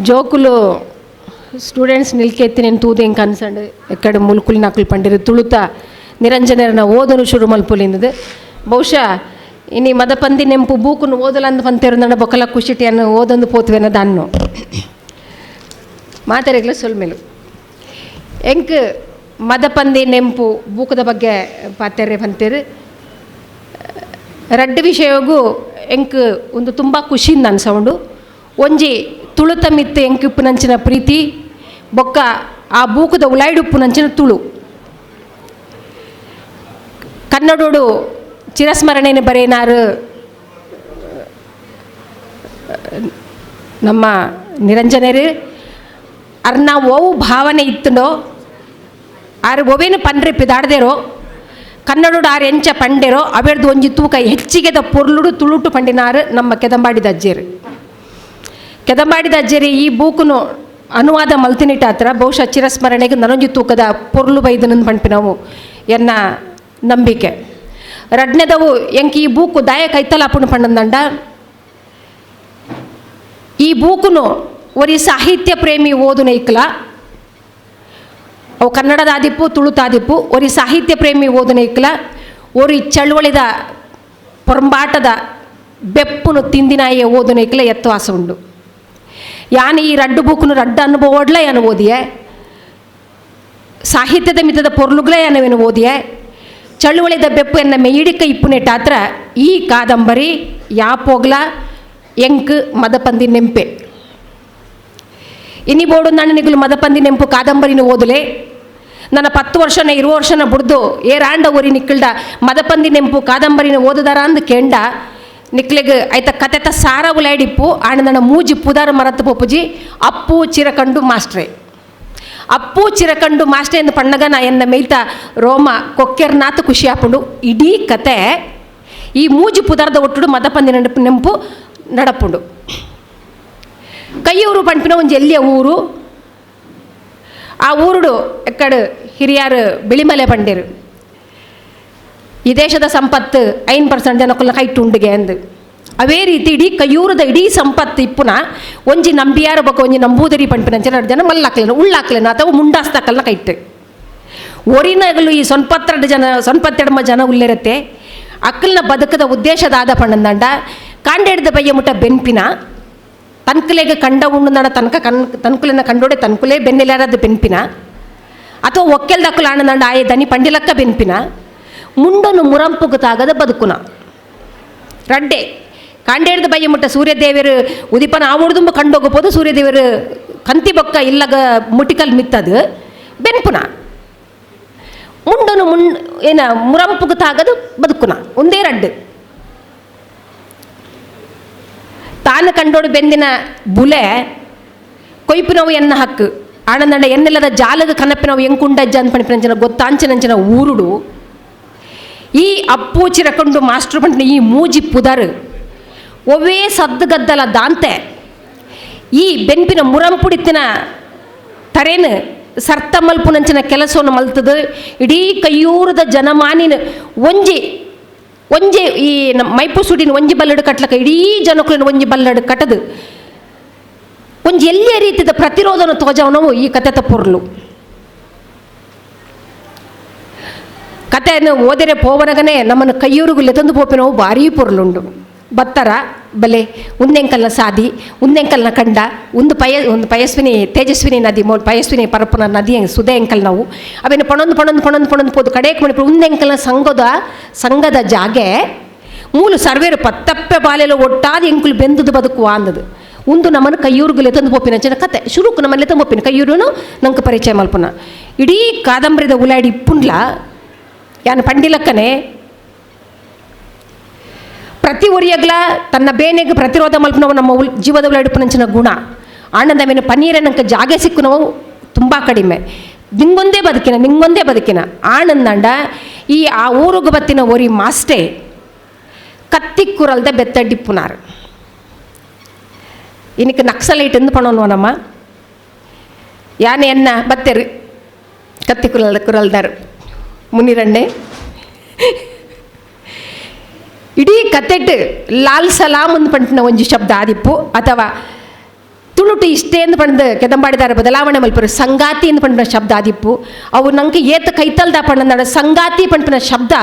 ಜೋಕುಲು ಸ್ಟೂಡೆಂಟ್ಸ್ ನಿಲ್ಕೆತ್ತಿನ ತೂದು ಎಂಕ್ ಅನ್ಸಂಡ್ ಎಕ್ಕಡೆ ಮುಲ್ಕುಲ್ ನಕುಲು ಪಂಡಿರು ತುಳುತ ನಿರಂಜನರನ ಓದನು ಶುರು ಮಲ್ಪುಲಿಂದದು. ಬಹುಶಃ ಇನಿ ಮದಪಂದಿ ನೆಂಪು ಬೂಕುನು ಓದಲಂದು ಪಂತೇರು ನಡ ಬೊಕಲ ಖುಷಿಟಿಯನ್ನು ಓದೊಂದು ಪೋತುವೆನ ದಾನ್ನು ಮಾತೆರೆಗ್ಲ ಸೊಲ್ಮೆಲು. ಎಂಕ್ ಮದಪಂದಿ ನೆಂಪು ಬೂಕದ ಬಗ್ಗೆ ಪಾತೆರೆ ಪಂತೇರು ರಡ್ಡ್ ವಿಷಯಗು ಎಂಕ್ ಒಂದು ತುಂಬ ಖುಷಿಯಿಂದ ಅನ್ಸೌಂಡು. ಒಂಜಿ ತುಳುತ ಮಿತ್ತು ಎಂಕ್ ಉಪ್ಪುನಂಚಿನ ಪ್ರೀತಿ ಬೊಕ್ಕ ಆ ಬೂಕದ ಉಲಾಯ್ಡುಪ್ಪುನಂಚಿನ ತುಳು. ಕನ್ನಡೋಡು ಚಿರಸ್ಮರಣೆಯನ್ನು ಬರೆಯನಾರು ನಮ್ಮ ನಿರಂಜನರು ಅರ್ನ ಒವು ಭಾವನೆ ಇತ್ತುಂಡೋ ಆರು ಒವೇನು ಪನ್ರೆ ಪಿದಾಡ್ದೇರೋ ಕನ್ನಡೋಡು ಆರು ಎಂಚ ಪಂಡೆರೋ ಅವೆರ್ದು ಒಂಜಿ ತೂಕ ಹೆಚ್ಚಿಗೆದ ಪೊರ್ಲುಡು ತುಳುಟು ಪಂಡಿನಾರು ನಮ್ಮ ಕೆದಂಬಾಡಿದ ಅಜ್ಜೇರು. ಕೆದಂಬಾಡಿದ ಅಜ್ಜೇರಿ ಈ ಬೂಕುನು ಅನುವಾದ ಮಲ್ತಿನಿಟ್ಟಾತ್ರ ಬಹುಶಃ ಚಿರಸ್ಮರಣೆಗೆ ನನೊಂಜಿ ತೂಕದ ಪೊರ್ಲು ಬೈದನಂದು ಪಂಪಿನವು ಎನ್ನ ನಂಬಿಕೆ. ರಡ್ನೆದವು ಎಂಕ್ ಈ ಬೂಕು ದಾಯ ಕೈತಲಾಪುಣು ಪಂಡಂದಂಡ ಈ ಬೂಕುನು ಒರಿ ಸಾಹಿತ್ಯ ಪ್ರೇಮಿ ಓದುನೈಕ್ಲ ಅವು ಕನ್ನಡದಾದಿಪ್ಪು ತುಳುತಾದಿಪ್ಪು ಒರಿ ಸಾಹಿತ್ಯ ಪ್ರೇಮಿ ಓದುನೈಕ್ಲ ಒರಿ ಚಳುವಳಿದ ಪೊರಂಬಾಟದ ಬೆಪ್ಪುನು ತಿಂದಿನಾಯೆ ಓದುನೈಕ್ಲ ಎತ್ವಾಸ ಉಂಡು. ಯಾನ್ ಈ ರಡ್ಡು ಬೂಕುನು ರಡ್ಡು ಅನುಭವಡ್ಲ ಯಾನು ಓದಿಯೆ, ಸಾಹಿತ್ಯದ ಮಿತದ ಪೊರ್ಲುಗ್ಲ ಯಾನವೇನು ಓದಿಯೆ, ಚಳುವಳಿದ ಬೆಪ್ಪು ಎನ್ನ ಮೆಯ್ಯಿಡಿಕ ಇಪ್ಪುನೆಟ್ಟಾತ್ರ ಈ ಕಾದಂಬರಿ ಯಾಪೋಗ್ಲ ಎಂಕ್ ಮದಪಂದಿ ನೆಂಪೆ. ಇನಿ ಬೋಡು ನನ್ನ ನಿಗುಲು ಮದಪಂದಿ ನೆಂಪು ಕಾದಂಬರಿನ ಓದಲೆ ನನ್ನ 10 ವರ್ಷನ 20 ವರ್ಷನ ಬುಡ್ದು ಏರಾಂಡ ಊರಿ ನಿಕ್ಕಲ್ಡ ಮದಪಂದಿ ನೆಂಪು ಕಾದಂಬರಿನ ಓದುದಾರ ಅಂದ್ ಕೆಂಡ ನಿಕ್ಲೆಗ್ ಐತ ಕತೆತ ಸಾರ ಉಲಾಡಿಪ್ಪು ಆಣ ನನ್ನ ಮೂಜಿ ಪುದಾರ ಮರತ್ತು ಪೊಪ್ಪುಜಿ ಅಪ್ಪು ಚಿರಕಂಡು ಮಾಸ್ಟ್ರೆ. ಅಪ್ಪು ಚಿರಕಂಡು ಮಾಸ್ಟ್ರೆ ಎಂದು ಪಣ್ಣಗ ನಾ ಎನ್ನ ಮೇಯ್ತ ರೋಮ ಕೊಕ್ಕೆರ್ನಾತು ಖುಷಿ ಆಪುಂಡು. ಇಡೀ ಕತೆ ಈ ಮೂಜಿ ಪುದಾರದ ಒಟ್ಟುಡು ಮದಪಂದಿ ನೆಂಪು ನಡಪುಂಡು. ಕೈಯೂರು ಪಂಪಿನ ಒಂಜಿ ಎಲ್ಲಿಯ ಊರು, ಆ ಊರುಡು ಎಕ್ಕಡು ಹಿರಿಯಾರು ಬಿಳಿಮಲೆ ಪಂಡೇರು ಈ ದೇಶದ ಸಂಪತ್ತು 5% ಜನಕ್ಕಲ್ಲ ಕೈಟುಂಡಿಗೆ ಅಂದು. ಅವೇ ರೀತಿ ಇಡೀ ಕೈಯೂರದ ಇಡೀ ಸಂಪತ್ತು ಇಪ್ಪುನ ಒಂಜಿ ನಂಬಿಯಾರ ಬೊಕ್ಕ ಒಂಜಿ ನಂಬೂದರಿ ಪಂಪಿನಂಚಿನ ಎರಡು ಜನ ಮಲ್ಲಾಕ್ಲೇನ ಉಳ್ಳಾಕ್ಲೇನ ಅಥವಾ ಮುಂಡಾಸ್ತಾಕಲ್ನ ಕೈಟ್ಟು ಒರಿನಗಲು ಈ ಸೊನ್ಪತ್ತೆರಡು ಜನ ಸೊನ್ಪತ್ತೆರಡು ಜನ ಉಳ್ಳಿರತ್ತೆ. ಅಕ್ಕಲ್ನ ಬದುಕದ ಉದ್ದೇಶದಾದ ಪಣ್ಣಂದಂಡ ಕಾಂಡೆಡ್ದ ಬಯ್ಯ ಮುಟ್ಟ ಬೆನ್ಪಿನ ತನ್ಕುಲೆಗೆ ಕಂಡ ಉಣ್ಣುಂದಣ ತನಕ ಕಣ್ ತನ್ಕುಲೆನ ಕಂಡೋಡೆ ತನ್ಕುಲೆ ಬೆನ್ನೆಲಾರದ ಬೆನ್ಪಿನ ಅಥವಾ ಒಕ್ಕೆಲ್ದಕ್ಕಲು ಆಣದಂಡ ಆಯೆ ದನಿ ಪಂಡಿಲಕ್ಕ ಬೆನ್ಪಿನ ಮುಂಡನು ಮುರಂಪುಗು ತಾಗದ ಬದುಕುನ ರಡ್ಡೆ ಕಾಂಡೇಡ್ದ ಬಯ್ಯ ಮುಟ್ಟ ಸೂರ್ಯದೇವರು ಉದಿಪನ ಆವಡ್ದುಂಬ ಕಂಡೋಗಬೋದು ಸೂರ್ಯದೇವರು ಕಂತಿ ಬೊಕ್ಕ ಇಲ್ಲಗ ಮುಟಿಕಲ್ ಮಿತ್ತದು ಬೆನ್ಪುನ ಮುಂಡನು ಮುಣ್ ಏನ ಮುರಂಪುಗು ತಾಗದು ಬದುಕುನ ಒಂದೇ ರಡ್ಡು. ತಾನು ಕಂಡೋಡು ಬೆಂದಿನ ಬುಲೆ ಕೊಯ್ಪಿನವು ಎನ್ನ ಹಕ್ಕು ಆನಂದಂಡ ಎನ್ನೆಲ್ಲದ ಜಾಲಗ ಕನಪಿನವು ಎಂಕುಂಡಜ್ಜ ಅಂತ ಪಣಿಪಿನಂಚಿನ ಗೊತ್ತಾಂಚಿನಂಚಿನ ಊರುಡು ಈ ಅಪ್ಪು ಚಿರಕೊಂಡು ಮಾಸ್ಟರ್ ಪಂಟಿನ ಈ ಮೂಜಿ ಪುದರ್ ಒವ್ವೇ ಸದ್ದುಗದ್ದಲ ದಾಂತೆ ಈ ಬೆನ್ಪಿನ ಮುರಂಪುಡಿತ್ತಿನ ತರೇನು ಸರ್ತ ಮಲ್ಪುನಂಚಿನ ಕೆಲಸವನ್ನು ಮಲ್ತದು ಇಡೀ ಕೈಯೂರದ ಜನಮಾನಿನ ಒಂಜಿ ಒಂಜಿ ಈ ಮೈಪು ಸುಡಿನ ಒಂಜಿ ಬಲ್ಲಡು ಕಟ್ಲಕ ಇಡೀ ಜನಕುಲಿನ ಒಂಜಿ ಬಲ್ಲಡು ಕಟ್ಟದು ಒಂಜಿ ಎಲ್ಲಿಯ ರೀತಿಯ ಪ್ರತಿರೋಧನ ತೋಜವನವು ಈ ಕತೆ ತಪ್ಪುರ್ಲು. ಕತೆಯನ್ನು ಓದಿರೆ ಪೋವನಗನೇ ನಮ್ಮನ್ನು ಕೈಯೂರಿಗೂ ಲೆತಂದು ಪೋಪಿನವು ಭಾರೀ ಪೊರ್ಲುಂಡು. ಬತ್ತರ ಬಲೆ ಉಂದೆಂಕಲ್ನ ಸಾದಿ ಉಂದೆಂಕಲ್ನ ಕಂಡ ಒಂದು ಪಯ ಒಂದು ಪಯಸ್ವಿನಿ ತೇಜಸ್ವಿನಿ ನದಿ ಮೋ ಪಯಸ್ವಿನಿ ಪರಪ್ಪನ ನದಿ ಸುದೆ ಎಂಕಲ್ ನಾವು ಅವೇನು ಪಣೊಂದು ಪಣೊಂದು ಪಣೊಂದು ಪಣೊಂದು ಪೋದು ಕಡೆಗೆ ಮಣಿಪು ಉಂದೆಂಕಲ್ನ ಸಂಘದ ಸಂಘದ ಜಾಗೆ ಮೂಲು ಸರ್ವೇರು ಪತ್ತಪ್ಪೆ ಬಾಲೆಲು ಒಟ್ಟಾದ ಎಂಕುಲು ಬೆಂದದು ಬದುಕುವ ಅಂದದು ಉಂದು ನಮ್ಮನ್ನು ಕೈಯೂರುಗು ಲೆತಂದು ಪೋಪಿನ ಅಂಚಿನ ಕತೆ ಶುರುಕು ನಮ್ಮನ್ನು ಲೆತಂದು ಪೋಪಿನ ಕೈಯೂರುನು ನಂಗೆ ಪರಿಚಯ ಮಲ್ಪುನ ಇಡೀ ಕಾದಂಬರಿದ ಉಲಾಡಿ ಇಪ್ಪುಂಡ್ಲ ಯಾನು ಪಂಡಿಲಕ್ಕನೆ ಪ್ರತಿ ಒರಿಯಗ್ಲ ತನ್ನ ಬೇನೆಗೆ ಪ್ರತಿರೋಧ ಮಲ್ಪನವು ನಮ್ಮ ಉಲ್ ಜೀವದ ಉಲಾಡಿಪ್ಪುನಂಚಿನ ಗುಣ ಆನಂದವೇನು ಪನ್ನೀರನಂಕ ಜಾಗೆ ಸಿಕ್ಕು ನಾವು ತುಂಬ ಕಡಿಮೆ ನಿಂಗೊಂದೇ ಬದುಕಿನ ನಿಂಗೊಂದೇ ಬದುಕಿನ ಆನಂದಂಡ ಈ ಆ ಊರುಗು ಬತ್ತಿನ ಒರಿ ಮಾಸ್ಟೆ ಕತ್ತಿ ಕುರಲ್ದ ಬೆತ್ತಡಿಪ್ಪುನಾರು ಇನಿಕ್ ನಕ್ಸಲೈಟ್ ಎಂದು ಪಣೋನು ನಮ್ಮ ಯಾನೆ ಎನ್ನ ಬತ್ತೆರು ಕತ್ತಿ ಕುರಲ್ದ ಕುರಲ್ದಾರು ಮುನಿರಣ್ಣೆ ಇಡೀ ಕತೆಟ್ ಲಾಲ್ ಸಲಾಮ್ ಅಂದ್ ಪಂಟಿನ ಒಂಜಿ ಶಬ್ದ ಆದಿಪ್ಪು ಅಥವಾ ತುಳುಟು ಇಷ್ಟೇ ಎಂದು ಪಂಡ್ ಕೆದಂಬಾಡಿದಾರ ಬದಲಾವಣೆ ಮಲ್ಪರು ಸಂಗಾತಿ ಎಂದು ಪಂಡಿನ ಶಬ್ದ ಆದಿಪ್ಪು. ಅವು ನಂಗೆ ಏತ ಕೈತಲ್ದ ಪಂಡ ಸಂಗಾತಿ ಪಂಪಿನ ಶಬ್ದ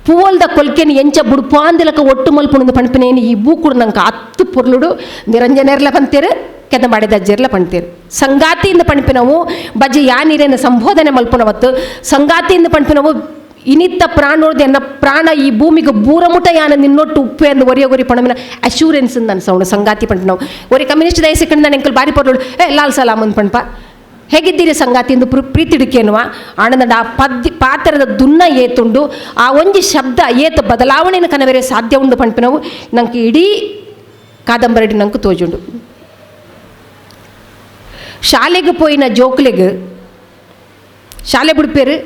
ಪೂವಲ್ದ ಕೊಲ್ಕೆನ್ ಎಂಚ ಬುಡ್ಪಾಂದಿಲಕ ಒಟ್ಟು ಮಲ್ಪುಣಂದು ಪಂಪಿನೇನು ಈ ಬೂಕುಡು ನಂಗೆ ಅತ್ತು ಪೊರ್ಲುಡು ನಿರಂಜನೆರ್ಲ ಪಂತೇರು, ಕೆದಂಬಾಡಿದ ಅಜ್ಜೆರ್ಲ ಪಂತೇರು. ಸಂಗಾತಿಯಿಂದ ಪಂಪಿನವು ಬಜ್ಜಿ ಯಾನೀರೇನ ಸಂಬೋಧನೆ ಮಲ್ಪುನವತ್ತು. ಸಂಗಾತಿಯಿಂದ ಪಂಪಿನವು ಇನಿತ್ತ ಪ್ರಾಣೋರ್ದು ಎನ್ನ ಪ್ರಾಣ ಈ ಭೂಮಿಗೆ ಬೂರಮುಟ ಯಾನ ನಿನ್ನೊಟ್ಟು ಉಪ್ಪು ಎಂದು ಒರಿಯ ಗೊರಿ ಪಣಮಿನ ಅಶ್ಯೂರೆನ್ಸ್ ಅನ್ಸವನು ಸಂಗಾತಿ ಪಂಪಿನವು. ಒರಿ ಕಮ್ಯುನಿಸ್ಟ್ ದಯಸಿಕೊಂಡು ನಾನು ಎಂಕಲ್ ಬಾರಿ ಪೊರ್ಲುಡು ಏ ಲಾಲ್ ಸಲಾಮ್ ಅಂದ್ ಪಂಪ ಹೇಗಿದ್ದೀರಿ ಸಂಗಾತಿ ಎಂದು ಪ್ರೀತಿಡುಕೇನುವ ಆನಂದ. ಆ ಪದ್ಯ ಪಾತ್ರದ ದುನ್ನ ಏತುಂಡು, ಆ ಒಂಜಿ ಶಬ್ದ ಏತ ಬದಲಾವಣೆಯನ್ನು ಕನವೆರೆ ಸಾಧ್ಯ ಉಂಡು ಪಂಪಿನವು ನಂಗೆ ಇಡೀ ಕಾದಂಬರಿ ನಂಗೆ ತೋಜುಂಡು. ಶಾಲೆಗೆ ಪೋಯಿನ ಜೋಕ್ಲೆಗ್ ಶಾಲೆ ಬಿಡ್ಪೇರು,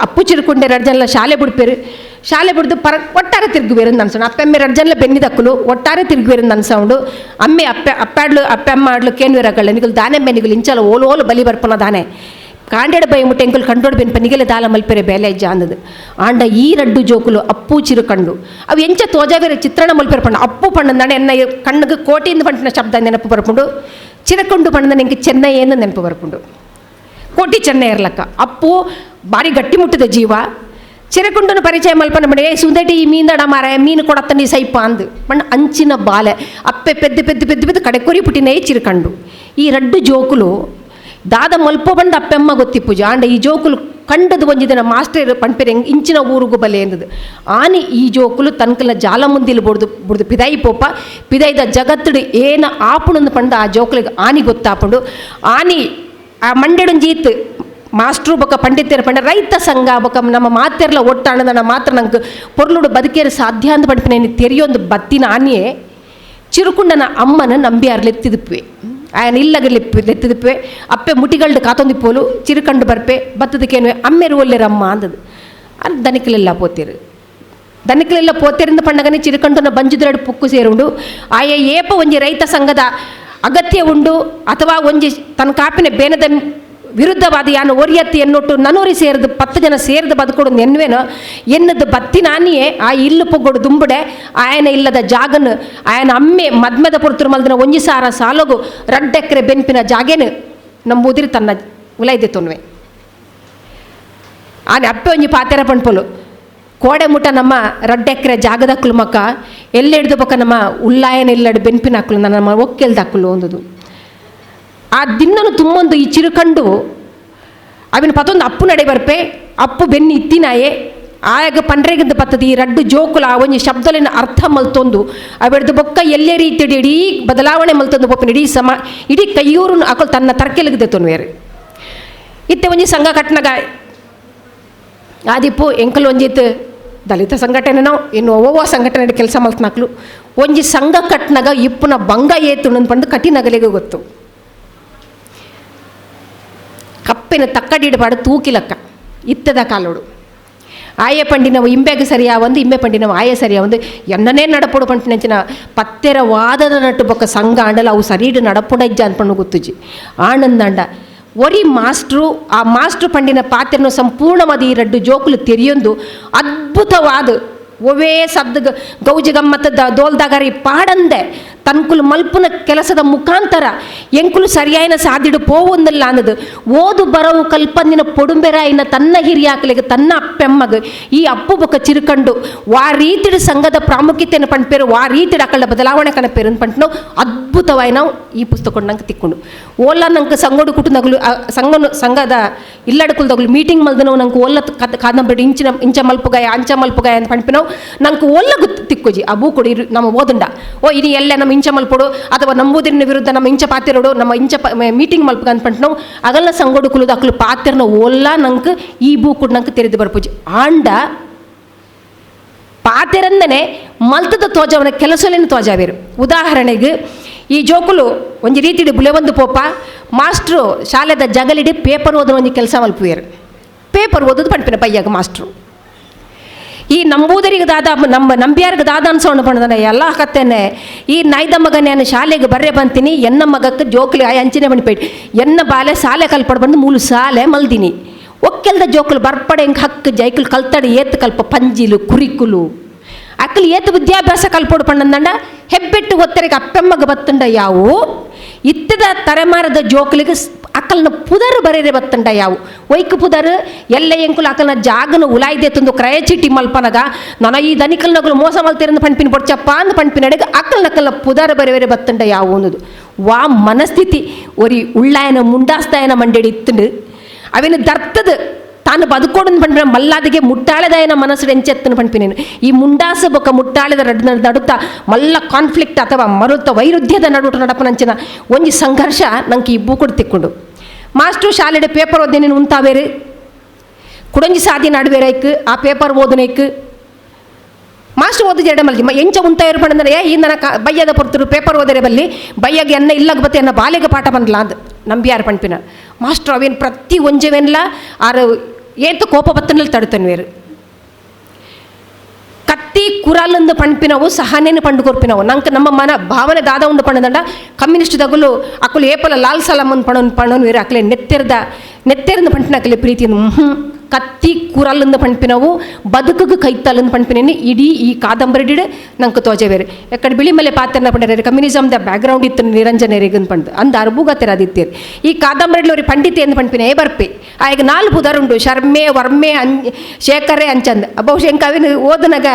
ಅಪ್ಪು ಚಿರುಕೊಂಡೆ ಎರಡು ಜನಲ ಶಾಲೆ ಬಿಡ್ಪೇರು. ಶಾಲೆ ಬಿಡ್ದು ಪರ ಒಟ್ಟಾರೆ ತಿರುಗುವೇರು ಅನ್ಸೋಣ. ಅಪ್ಪೆಮ್ಮೆ ಎರಡು ಜನಲ ಬೆನ್ನಿದಕ್ಕಲು ಒಟ್ಟಾರೆ ತಿರುಗುವೇರು ಅನ್ಸೌಂಡು. ಅಮ್ಮೆ ಅಪ್ಪೆ ಅಪ್ಪಾಡ್ಲು ಅಪ್ಪೆಮ್ಮ ಆಡ್ಲು ಕೇನ್ವೇರಗಳ್ಳ ನಿಗಲು ದಾನೆ ನಿಗಲು ಇಂಚಲ ಓಲು ಓಲು ಬಲಿ ಬರ್ಪನ ದಾನೆ ಕಾಂಡೆಡ ಬೈ ಮುಟ್ಟೆ ಎಂಕುಲು ಕಂಡೋಡ್ ಬೆನ್ಪ ನಿಗಲೆ ದಾಲ ಮಲ್ಪೆರೆ ಬೇಲೆ ಇಜ್ಜ ಅಂದದು. ಆಂಡ ಈ ರಡ್ಡು ಜೋಕುಲು ಅಪ್ಪು ಚಿರುಕಂಡು ಅವು ಎಂಚ ತೋಜಾವೇರೆ ಚಿತ್ರಣ ಮಲ್ಪೆರೆ ಪಂಡ. ಅಪ್ಪು ಪಂಡ ಎನ್ನ ಕಣ್ಣಿಗೆ ಕೋಟಿಯಿಂದ ಪಂಟಿನ ಶಬ್ದ ನೆನಪು ಬರ್ಪುಂಡು. ಚಿರಕೊಂಡು ಪಂಡ ನೆಂಗೆ ಚೆನ್ನೈ ಎಂದು ನೆನಪು ಬರ್ಪುಂಡು. ಕೋಟಿ ಚೆನ್ನೈ ಇರ್ಲಕ್ಕ ಅಪ್ಪು ಭಾರಿ ಗಟ್ಟಿ ಮುಟ್ಟಿದ ಜೀವ. ಚಿರಕುಂಡನ ಪರಿಚಯ ಮಲ್ಪನ ಮಡೆ ಸುಂದಟಿ ಈ ಮೀಂದಡ ಮಾರ ಮೀನು ಕೊಡತ್ತನಿ ಸೈಪ ಅಂದು ಮಣ್ಣ ಅಂಚಿನ ಬಾಲೆ ಅಪ್ಪೆ ಪೆದ್ದು ಪೆದ್ದು ಪೆದ್ದು ಪೆದ್ದು ಕಡೆ ಕೊರಿ ಪುಟ್ಟಿನೇ ಚಿರಕಂಡು. ಈ ರಡ್ಡು ಜೋಕುಲು ದಾದ ಮಲ್ಪ ಬಂದ ಅಪ್ಪೆಮ್ಮ ಗೊತ್ತಿಪ್ಪುಜ. ಆಂಡ ಈ ಜೋಕುಲು ಕಂಡದು ಒಂಜಿ ದಿನ ಮಾಸ್ಟರ್ ಪಂಪೆರೆ ಇಂಚಿನ ಊರುಗು ಬಲೆ ಎಂದದು. ಆನಿ ಈ ಜೋಕುಲು ತನ್ಕಲ ಜಾಲ ಮುಂದಿಲ್ ಬುಡ್ದು ಬುಡ್ದು ಪಿದಾಯಿ ಪೋಪ ಪಿದಾಯ್ದ ಜಗತ್ತುಡು ಏನ ಆಪುಣಂದು ಪಂಡ ಆ ಜೋಕುಲಿಗೆ ಆನಿ ಗೊತ್ತಾಪುಂಡು. ಆನಿ ಆ ಮಂಡೆಡೊಂಜೀತ್ ಮಾಸ್ಟ್ರು ಬೊಕ್ಕ ಪಂಡಿತರ ಪಂಡ ರೈತ ಸಂಘ ಬೊಕ್ಕ ನಮ್ಮ ಮಾತೆರ್ಲ ಒಟ್ಟಾಣದನ ಮಾತ್ರ ನಂಗೆ ಪೊರ್ಲುಡು ಬದುಕೇರು ಸಾಧ್ಯ ಅಂದ್ ಪಂಪಿನ ತೆರಿಯೊಂದು ಬತ್ತಿನ ಆನಿಯೇ ಚಿರುಕುಂಡನ ಅಮ್ಮನ ನಂಬಿಯಾರ್ ಲೆತ್ತಿದುಪ್ಪೆ ಆಯನ ಇಲ್ಲಗ ಲೆತ್ತಿದುಪ್ಪೆ. ಅಪ್ಪೆ ಮುಟಿಗಳ್ದು ಕಾತೊಂದಿಪ್ಪೋಲು ಚಿರುಕಂಡು ಬರ್ಪೆ ಬತ್ತದಕ್ಕೇನು ಅಮ್ಮೆರು ಒಲ್ಲೆರಮ್ಮ ಅಂದದು. ಅದು ದನಿಕಲೆಲ್ಲ ಪೋತಿರು ದನಿಕಲೆಲ್ಲ ಪೋತಿರಿಂದ ಪಂಡಗನೆ ಚಿರುಕಂಡುನ ಬಂಜುದ್ರಡು ಪುಕ್ಕು ಸೇರುಂಡು. ಆಯ ಏಪ ಒಂಜಿ ರೈತ ಸಂಘದ ಅಗತ್ಯ ಉಂಡು ಅಥವಾ ಒಂಜಿ ತನ್ನ ಕಾಪಿನ ಬೇನದ ವಿರುದ್ಧವಾದ ಯಾನು ಒರಿಯತ್ತಿ ಎನ್ನೊಟ್ಟು ನನೂರಿ ಸೇರಿದು 10 ಜನ ಸೇರಿದು ಬದುಕೊಡು ಎನ್ನುವೇನೋ ಎನ್ನದು ಬತ್ತಿನಾನಿಯೇ ಆ ಇಲ್ಲು ಪೊಗ್ಗೊಡು ದುಂಬುಡೆ ಆಯನ ಇಲ್ಲದ ಜಾಗನು ಆಯನ ಅಮ್ಮೆ ಮದ್ಮದ ಪೊರ್ತುರು ಮಲ್ದಿನ ಒಂಜಿ ಸಾರ ಸಾಲಗು ರಡ್ಡೆಕ್ರೆ ಬೆನ್ಪಿನ ಜಾಗೇನು ನಂಬುದಿರಿ ತನ್ನ ಉಲೈದೆ ತೊನ್ವೆ. ಆನೆ ಅಪ್ಪೆ ಒಂಜಿ ಪಾತೆರ ಪಣ್ಪೊಲು ಕೋಡೆ ಮುಟ ನಮ್ಮ ರಡ್ಡೆಕ್ರೆ ಜಾಗದಕ್ಕಲು ಮಕ್ಕ ಎಲ್ಲ ಹಿಡ್ದು ಬೊಕ್ಕ ನಮ್ಮ ಉಲ್ಲಾಯನ ಇಲ್ಲಡು ಬೆನ್ಪಿನ ಹಾಕಲು ನಮ್ಮ ಒಕ್ಕೆಲ್ದಾಕಲು ಒಂದುದು. ಆ ದಿನ್ನನು ತುಂಬೊಂದು ಈ ಚಿರುಕಂಡು ಅವಿನ ಪತ್ತೊಂದು ಅಪ್ಪು ನಡೆ ಬರ್ಪೆ ಅಪ್ಪು ಬೆನ್ನಿ ಇತ್ತಿನಾಯೆ ಆಯಾಗ ಪಂಡ್ರೆಗಿಂದ ಪತ್ತದ ಈ ರಡ್ಡು ಜೋಕುಲ ಆ ಒಂಜಿ ಶಬ್ದಲಿನ ಅರ್ಥ ಮಲ್ತೊಂದು ಅವೆಡ್ದು ಬೊಕ್ಕ ಎಲ್ಲೇ ರೀತಿ ಇಡೀ ಬದಲಾವಣೆ ಮಲ್ತೊಂದು ಬೊಪ್ಪನ ಇಡೀ ಸಮ ಇಡೀ ಕೈಯೂರು ಅಕಲ್ ತನ್ನ ತರ್ಕೆಲಗದೆ ತೊನ್ವೇರು. ಇತ್ತೆ ಒಂಜಿ ಸಂಘ ಕಟ್ನಗ ಆದಿಪ್ಪು ಎಂಕಲ್ ಒಂಜಿತ್ತು ದಲಿತ ಸಂಘಟನೆನೋ ಇನ್ನು ಒವ್ವ ಸಂಘಟನೆ ಕೆಲಸ ಮಲ್ತನಾಕ್ಲು ಒಂಜಿ ಸಂಘ ಕಟ್ನಗ ಇಪ್ಪುನ ಬಂಗ ಏತು ಪಂದು ಕಟ್ಟಿನಗಲಿಗೆ ಗೊತ್ತು. ಕಪ್ಪಿನ ತಕ್ಕಡಿಡಬಾರ್ದು ತೂಕಿಲಕ್ಕ ಇತ್ತದ ಕಾಲೋಡು ಆಯೆ ಪಂಡಿನವು ಇಂಬೆಗೆ ಸರಿಯಾವಂದು ಇಂಬೆ ಪಂಡಿನವು ಆಯೆ ಸರಿಯಾವಂದು ಎನ್ನನೇ ನಡಪೊಡು ಪಂಪಿನಂಚಿನ ಪತ್ತೆರ ವಾದದ ನಟ್ಟು ಬೊಕ್ಕ ಸಂಘ ಆಂಡಲ ಅವು ಸರಿಡು ನಡಪುಡ ಇಜ್ಜ ಅನ್ಪಣ್ಣು ಗೊತ್ತುಜಿ. ಆನಂದಾಂಡ ಒರಿ ಮಾಸ್ಟ್ರು ಆ ಮಾಸ್ಟ್ರು ಪಂಡಿನ ಪಾತ್ರನು ಸಂಪೂರ್ಣವಾದ ಈ ರಡ್ಡು ಜೋಕುಲು ತೆರಿಯೊಂದು ಅದ್ಭುತವಾದ ಒವೇ ಸದ್ದ ಗೌಜಿ ಗಮ್ಮತ್ತದ ದೋಲ್ದಾಗರಿ ಪಾಡಂದೆ ತನ್ಕುಲು ಮಲ್ಪುನ ಕೆಲಸದ ಮುಖಾಂತರ ಎಂಕುಲು ಸರಿಯಾಯಿನ ಸಾದಿಡು ಪೋವೊಂದಲ್ಲ ಅನ್ನದು ಓದು ಬರವು ಕಲ್ಪಂದಿನ ಪೊಡುಂಬೆರಾಯಿನ ತನ್ನ ಹಿರಿಯಾಕಲಿಗೆ ತನ್ನ ಅಪ್ಪೆಮ್ಮಗ ಈ ಅಪ್ಪು ಬೊಕ್ಕ ಚಿರುಕಂಡು ವಾ ರೀತಿಡು ಸಂಘದ ಪ್ರಾಮುಖ್ಯತೆಯನ್ನು ಪಂಪೇರು ವಾ ರೀತಿಡು ಅಕ್ಕಳ ಬದಲಾವಣೆ ಕಣಪೇರು ಪಂಟು ಅದ್ಭುತವಾಗಿ ನಾವು ಈ ಪುಸ್ತಕ ನಂಗೆ ತಿಕ್ಕೊಂಡು ಓಲ್ಲ ನಂಗೆ ಸಂಗೋಡು ಕುಟುಂಬಗಳು ಸಂಘನು ಸಂಘದ ಇಲ್ಲಡಕುಲ್ದಗಳು ಮೀಟಿಂಗ್ ಮಲ್ದನವು ನಂಗೆ ಓಲ್ಲ ಕಾದಂಬರಿ ಇಂಚಿನ ಇಂಚ ಮಲ್ಪುಗಾಯ ಅಂಚ ಮಲ್ಪುಗಾಯ ಅಂತ ಪಂಪಿನವು ನಂಗೆ ಓಲ್ಲ ಗೊತ್ತು ತಿಕ್ಕೋಜಿ. ಆ ಬೂಕೊಡು ಇರು ನಮ್ಮ ಓದುಂಡ ಓ ಇನಿ ಎಲ್ಲ ನಮ್ಮ ಇಂಚ ಮಲ್ಪೊಡು ಅಥವಾ ನಂಬುದಿನ ವಿರುದ್ಧ ನಮ್ಮ ಇಂಚ ಪಾತಿರೋಡು ನಮ್ಮ ಇಂಚ ಮೀಟಿಂಗ್ ಮಲ್ಪುಗ ಅಂತ ಪಂಟನವು ಅಗಲ್ನ ಸಂಗೋಡು ಕುಲುದ ಅಕ್ಲು ಪಾತಿರನ ಓಲ್ಲ ನಂಗೆ ಈ ಬೂಕುಡು ನಂಗೆ ತೆರೆದು ಬರ್ಪುಜಿ. ಆಂಡ ಪಾತಿರಂದನೆ ಮಲ್ತದ ತೋಜವನ ಕೆಲಸಲೇನು ತೋಜಾವೇರು. ಉದಾಹರಣೆಗೆ ಈ ಜೋಕುಲು ಒಂಜಿ ರೀತಿಡು ಬುಲೆವಂದು ಪೋಪ ಮಾಸ್ಟ್ರು ಶಾಲೆದ ಜಗಲಿಡಿ ಪೇಪರ್ ಓದೋ ಒಂಜಿ ಕೆಲಸ ಮಲ್ಪುವೇರು. ಪೇಪರ್ ಓದೋದು ಪಂಪಿನ ಪಯ್ಯಾಗ ಮಾಸ್ಟ್ರು ಈ ನಂಬೂದರಿಗೆ ದಾದ ನಮ್ಮ ನಂಬಿಯಾರಿಗೆ ದಾದ ಅನ್ಸೋಣ ಪಣದನ ಎಲ್ಲ ಕತ್ತೇನೆ ಈ ನಾಯ್ದ ಮಗ ನಾನು ಶಾಲೆಗೆ ಬರ್ರೆ ಬಂತೀನಿ ಎನ್ನ ಮಗಕ್ಕೆ ಜೋಕ್ಲಿ ಆಯ್ ಅಂಚಿನ ಬಣಿಪೇಟ್ ಎನ್ನ ಬಾಲೆ ಸಾಲೆ ಕಲ್ಪಡ್ ಬಂದು ಮೂಲು ಸಾಲೆ ಮಲ್ದಿನಿ ಒಕ್ಕೆಲ್ದ ಜೋಕುಲು ಬರ್ಪಡೆ ಹೆಂಗೆ ಹಕ್ಕು ಜೈಕುಲು ಕಲ್ತಡೆ ಏತ್ ಕಲ್ಪ ಪಂಜಿಲು ಕುರಿಕುಲು ಅಕ್ಕಲು ಏತ್ ವಿದ್ಯಾಭ್ಯಾಸ ಕಲ್ಪೊಡು ಪಣ್ಣಂದಂಡ ಹೆಬ್ಬೆಟ್ಟು ಒತ್ತರಿಗೆ ಅಪ್ಪೆಮ್ಮಗ ಬತ್ತಂಡ ಯಾವು, ಇತ್ತದ ತರೆಮಾರದ ಜೋಕುಲಿಗೆ ಅಕಲ್ನ ಪುದರ್ ಬರೇರೆ ಬತ್ತಂಡ ಯಾವು. ಒಯ್ಕು ಪುದರ್ ಎಲ್ಲ ಎಂಕುಲು ಅಕಲ್ನ ಜಾಗನ ಉಲಾಯ್ದೆ ತಂದು ಕ್ರಯ ಚೀಟಿ ಮಲ್ಪನಗ ನನ ಈ ದನಿಕಲ್ನಗಲು ಮೋಸ ಮಲ್ತಿರಂದು ಪಣ್ಪಿನ ಬೊಡ್ಚಪ್ಪ ಅಂದ್ ಪಣ್ಪಿನಡೆಗೆ ಅಕಲ್ನಕಲ್ನ ಪುದರ್ ಬರೇರೆ ಬತ್ತಂಡ ಯಾವು ಅನ್ನೋದು. ವಾ ಮನಸ್ಥಿತಿ ಒರಿ ಉಳ್ಳಾಯನ ಮುಂಡಾಸ್ತಾಯನ ಮಂಡೆಡಿ ಇತ್ತಂಡು ಅವೇನು ದರ್ತದ ತಾನು ಬದುಕೋಡನ್ ಪಣ್ಪಿನ ಮಲ್ಲಾದಿಗೆ ಮುಟ್ಟಾಳೆದಾಯನ ಮನಸ್ಸು ಎಂಚೆತ್ತನ ಪಣ್ಪಿನೇನು. ಈ ಮುಂಡಾಸ ಬೊಕ್ಕ ಮುಟ್ಟಾಳೆದ ನಡುತ್ತ ಮಲ್ಲ ಕಾನ್ಫ್ಲಿಕ್ಟ್ ಅಥವಾ ಮರುತ ವೈರುಧ್ಯದ ನಡುಟ ನಡಪನಂಚಿನ ಒಂಜಿ ಸಂಘರ್ಷ ನಂಗೆ ಈ ಬೂಕುಡು ತಿಕ್ಕೊಂಡು. ಮಾಸ್ಟ್ರು ಶಾಲೆಡೆ ಪೇಪರ್ ಓದಿನ ಉಂತಾವೇರು ಕುಡಂಜಿ ಸಾದಿ ನಡುವೆರೈಕ್ ಆ ಪೇಪರ್ ಓದನೈಕ್ ಮಾಸ್ಟ್ರು ಓದು ಜರಡೆ ಮಲ್ಗಿ ಎಂಚ ಉಂತಾಯರು ಪಂಡಂದ್ರೆ ಈ ನನ್ನ ಬಯ್ಯದ ಪೊರ್ತರು ಪೇಪರ್ ಓದರೆ ಬಲ್ಲಿ ಬಯ್ಯಗೆ ಎನ್ನ ಇಲ್ಲಗ ಬತ್ತೆ ಎನ್ನ ಬಾಲೆಗೆ ಪಾಠ ಬಂದ್ಲ ಅಂದ್ ನಂಬಿಯಾರು ಪಣ್ಪಿನ. ಮಾಸ್ಟ್ರು ಅವೇನು ಪ್ರತಿ ಒಂಜೆವೆನ್ಲ ಆರು ಏತು ಕೋಪ ಬತ್ತನಲ್ಲಿ ತಡುತ್ತನ್ವೇರು. ಕತ್ತಿ ಕುರಲಂದು ಪಣ್ಪಿನವು ಸಹನೇನು ಪಂಡು ಕೊರ್ಪಿನವು ನಂಗೆ ನಮ್ಮ ಮನ ಭಾವನೆ ದಾದ ಉಂಡು ಪಣ್ಣದಂಡ ಕಮ್ಯುನಿಸ್ಟ್ ದಗುಲು ಅಕ್ಕಲು ಏಪಲ ಲಾಲ್ ಸಲಾಮನ್ ಪಣನ್ ಪಣನ್ ವೇರು ಅಕ್ಲೆ ನೆತ್ತೆರ್ದ ನೆತ್ತೆರ್ದು ಪಂಪಿನ ಅಕ್ಲೆ ಪ್ರೀತಿ ಕತ್ತಿ ಕುರಲಂದು ಪಣ್ಪಿನವು ಬದುಕುಗೆ ಕೈತಲಂದು ಪಣ್ಪಿನೇನು ಇಡೀ ಈ ಕಾದಂಬರಿಡ್ ನಂಗೆ ತೋಜೆ ಬೇರೆ. ಎಕ್ಕಡೆ ಬಿಳಿಮಲೆ ಪಾತ್ರನ ಪಂಡರೆ communism the background ಇತ್ತು ನಿರಂಜನೆರಿಗನ್ ಪಂಡ್ ಅಂದ ಅರ್ಬುಗತ್ತೆರ ಅದಿತ್ತೇರು. ಈ ಕಾದಂಬರಿಡ್ ಅವ್ರಿ ಪಂಡಿತೆ ಎಂದು ಪಣ್ಪಿನ ಏ ಬರ್ಪೆ ಆಗ ನಾಲ್ಕು ಪುದರುಂಡು ಶರ್ಮೆ ವರ್ಮೆ ಅಂ ಶೇಖರೆ ಅಂಚಂದ್. ಬಹುಶಃ ಎಂಕ ಅವಿನ ಓದನಗ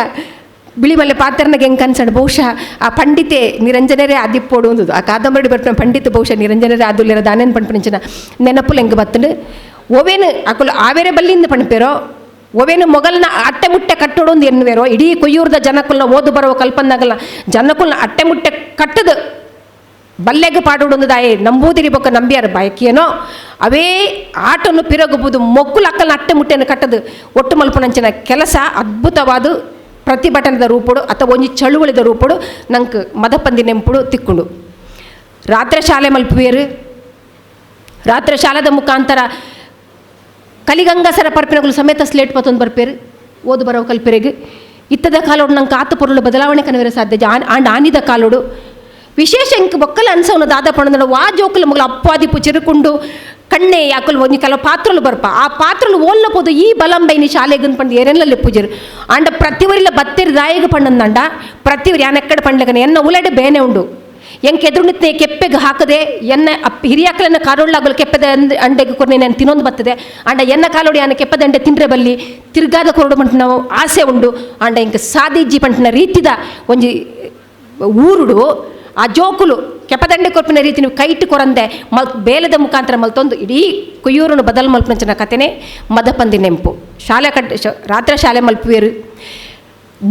ಬಿಳಿಮಲೆ ಪಾತ್ರನಾಗ ಹೆಂಗೆ ಅನ್ಸಂಡ್ ಬಹುಶಃ ಆ ಪಂಡಿತೆ ನಿರಂಜನರೇ ಆದಿಪ್ಪೋಡು ಅಂದದು. ಆ ಕಾದಂಬರಿ ಬರ್ಪಿನ ಪಂಡಿತ ಬಹುಶಃ ನಿರಂಜನರೇ ಆದುಲ್ಲೆರ ದಾನೇನು ಪಣ್ಪಿನಂಚಿನ ನೆನಪುಲು ಹೆಂಗೆ ಬತ್ತಂಡು. ಒವೇನು ಅಕುಲು ಆವೇರೆ ಬಲ್ಲಿಂದ ಪಣ್ಪೇರೋ ಒವೇನು ಮೊಗಲ್ನ ಅಟ್ಟೆ ಮುಟ್ಟೆ ಕಟ್ಟೋಡು ಒಂದು ಎನ್ನುವೇರೋ ಇಡೀ ಕೊಯ್ಯೂರ್ದ ಜನಕುಲ್ನ ಓದು ಬರುವ ಕಲ್ಪನಾಗಲ್ಲ ಜನಕುಲ್ನ ಅಟ್ಟೆ ಮುಟ್ಟೆ ಕಟ್ಟದು ಬಲ್ಲೆಗೆ ಪಾಡೋಡು ದಾಯೆ ನಂಬೂದಿರಿ ಬೊಕ್ಕ ನಂಬಿಯಾರ ಬಯಕಿಯೇನೋ ಅವೇ ಆಟನ್ನು ಪಿರಗುವುದು ಮೊಕ್ಕುಲು ಅಕ್ಕಲ್ನ ಅಟ್ಟೆ ಮುಟ್ಟೆಯನ್ನು ಕಟ್ಟದು ಒಟ್ಟು ಮಲ್ಪನಂಚಿನ ಕೆಲಸ ಅದ್ಭುತವಾದ ಪ್ರತಿಭಟನೆದ ರೂಪುಡು ಅಥವಾ ಒಂಜಿ ಚಳುವಳಿದ ರೂಪುಡು ನಂಗೆ ಮದಪಂದಿ ನೆಂಪುಡು ತಿಕ್ಕೊಂಡು. ರಾತ್ರಿ ಶಾಲೆ ಮಲ್ಪುವೇರು, ರಾತ್ರಿ ಶಾಲೆದ ಮುಖಾಂತರ ಕಲಿಗಂಗಸರ ಪರ್ಪಿನಗಳು ಸಮೇತ ಸ್ಲೇಟ್ ಪತ್ತೊಂದು ಬರ್ಪೇರು ಓದು ಬರೋ ಕಲ್ಪೆರೆಗ್. ಇತ್ತದ ಕಾಲೋಡು ನಂಗೆ ಆತ ಪೊರುಳು ಬದಲಾವಣೆ ಕನವೆರ ಸಾಧ್ಯ ಆಂಡ್ ಆನಿದ ಕಾಲೋಡು ವಿಶೇಷ ಇಂಕ್ ಬೊಕ್ಕಲ ಅನ್ಸವನು ದಾದ ಪಣಂದಡ ವಾ ಜೋಕುಲು ಮಗಲು ಅಪ್ಪಾದಿಪ್ಪು ಚಿರುಕುಂಡು ಕಣ್ಣೆ ಯಾಕಲು ಒಂಜಿ ಕೆಲವು ಪಾತ್ರಲು ಬರ್ಪ ಆ ಪಾತ್ರಲು ಓಲ್ಲ ಪೋದು ಈ ಬಲಂಬೈನಿ ಶಾಲೆಗನ್ ಪಂಡು ಏರೆಲ್ಲ ಪೂಜರು ಆಂಡ ಪ್ರತಿವರಿಲ ಬತ್ತೆರ್ ದಾಯಗ ಪಣ್ಣಂದಂಡ ಪ್ರತಿವರಿ ಯಾನೆಕ್ಕಡ ಪಂಡ್ಲಗನೆ ಎನ್ನ ಉಲಡೆ ಬೇನೆ ಉಂಡು ಎಂಕ್ ಎದುರುನಿತ್ನೆ ಕೆಪ್ಪೆಗೆ ಹಾಕದೆ ಎನ್ನ ಹಿರಿಯಾಕಲನ್ನ ಕಾರೋಳ್ಳಾಗಲು ಕೆಪ್ಪದ ಅಂಡೆಗೆ ಕೊರ್ನೆ ನಾನು ತಿನ್ನೊಂದು ಬರ್ತದೆ ಅಂಡ ಎನ್ನ ಕಾಲೋಡಿ ಆನ ಕೆಪ್ಪದ ಅಂಡೆ ತಿಂದ್ರೆ ಬಲ್ಲಿ ತಿರ್ಗಾದ ಕೊರಡು ಮಂಟ್ ನಾವು ಆಸೆ ಉಂಡು ಅಂಡ ಇಂಕ ಸಾದಿಜ್ಜಿ ಪಂಟಿನ ರೀತಿದ ಒಂಜಿ ಊರುಡು ಆ ಜೋಕುಲು ಕೆಪದಂಡೆ ಕೊರ್ಪಿನ ರೀತಿ ನೀವು ಕೈಟ್ ಕೊರಂದೆ ಮಲ್ ಬೇಲದ ಮುಖಾಂತರ ಮಲ್ತೊಂದು ಇಡೀ ಕುಯ್ಯೂರನ್ನು ಬದಲು ಮಲ್ಪನಂಚಿನ ಕತೆನೇ ಮದಪಂದಿ ನೆಂಪು. ಶಾಲೆ ಕಟ್ ರಾತ್ರಿ ಶಾಲೆ ಮಲ್ಪುವೇರು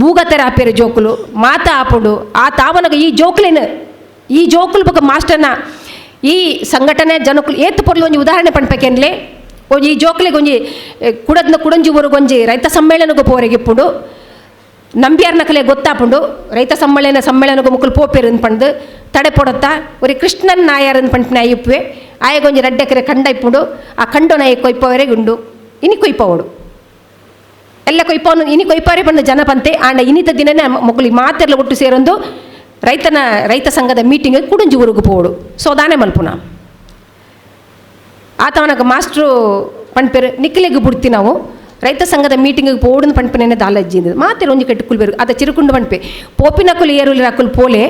ಬೂಗತೆರ ಆಪೇರು ಜೋಕುಲು ಮಾತ ಆಪುಂಡು ಆ ತಾವನಗ ಈ ಜೋಕುಲೇನು ಈ ಜೋಕುಲು ಬೊಕ ಮಾಸ್ಟರ್ನ ಈ ಸಂಘಟನೆ ಜನಕುಲು ಏತ್ ಪೊರ್ಲು ಒಂಜಿ ಉದಾಹರಣೆ ಪಣ್ಪೆಕೆನ್ಲೆ ಒಂಜಿ ಈ ಜೋಕುಲಿಗೆ ಒಂಜಿ ಕುಡದ್ನ ಕುಡಂಜಿ ಊರುಗೊಂಜಿ ರೈತ ಸಮ್ಮೇಳನಗೂ ಪೋರೆಗೆ ಇಪ್ಪುಂಡು ನಂಬಿಯಾರ್ನಕಲೆ ಗೊತ್ತಾಪುಂಡು ರೈತ ಸಮ್ಮೇಳನಗೂ ಮುಕ್ಕಲು ಪೋಪೇರು ಪಂಡು ತಡೆ ಪೊಡತ್ತ ಒರಿ ಕೃಷ್ಣನ್ ನಾಯರ್ ಪಂಪಿನ ಅಯ್ಯಪ್ಪುವೆ ಆಯಗೊಂಜಿ ರಡ್ಡೆಕರೆ ಕಂಡ ಇಪ್ಪುಂಡು ಆ ಕಂಡು ನಾಯ ಕೊಯ್ಪವರೆಗೆ ಉಂಡು ಇನಿ ಕೊಯ್ಪವಡು ಎಲ್ಲ ಕೊಯ್ಪವನು ಇನಿ ಕೊಯ್ಪವರೆ ಪಂಡು ಜನ ಪಂತೆ ಆಂಡ ಇನಿತ ದಿನನೇ ಮೊಕ್ಕಲಿ ಮಾತೆಲ್ಲ ಒಟ್ಟು ಸೇರೊಂದು ರೈತ ಸಂಘದ ಮೀಟಿಂಗ್ ಕುಡಂಜಿ ಊರಿಗೆ ಪೋಡು ಸೊ ದಾನೆ ಮಲ್ಪುನ ಆತವನಗ ಮಾಸ್ಟ್ರು ಪಣ್ಪೇರು ನಿಕ್ಲೆಗ್ ಬುಡ್ತಿ ನಾವು ರೈತ ಸಂಘದ ಮೀಟಿಂಗಿಗೆ ಪೋಡುನ ಪಣ್ಪನೇನೆ ದಾಲಜ್ಜಿಂದು ಮಾತೆರ್ ಒಂಜಿ ಕಟ್ಟು ಕುಲ್ಬೇರು ಅದ ಚಿರುಕುಂಡು ಪಣ್ಪೆ ಪೋಪಿನಕುಲು ಏರುಲಿ ಅಕುಲು ಪೋಲೆ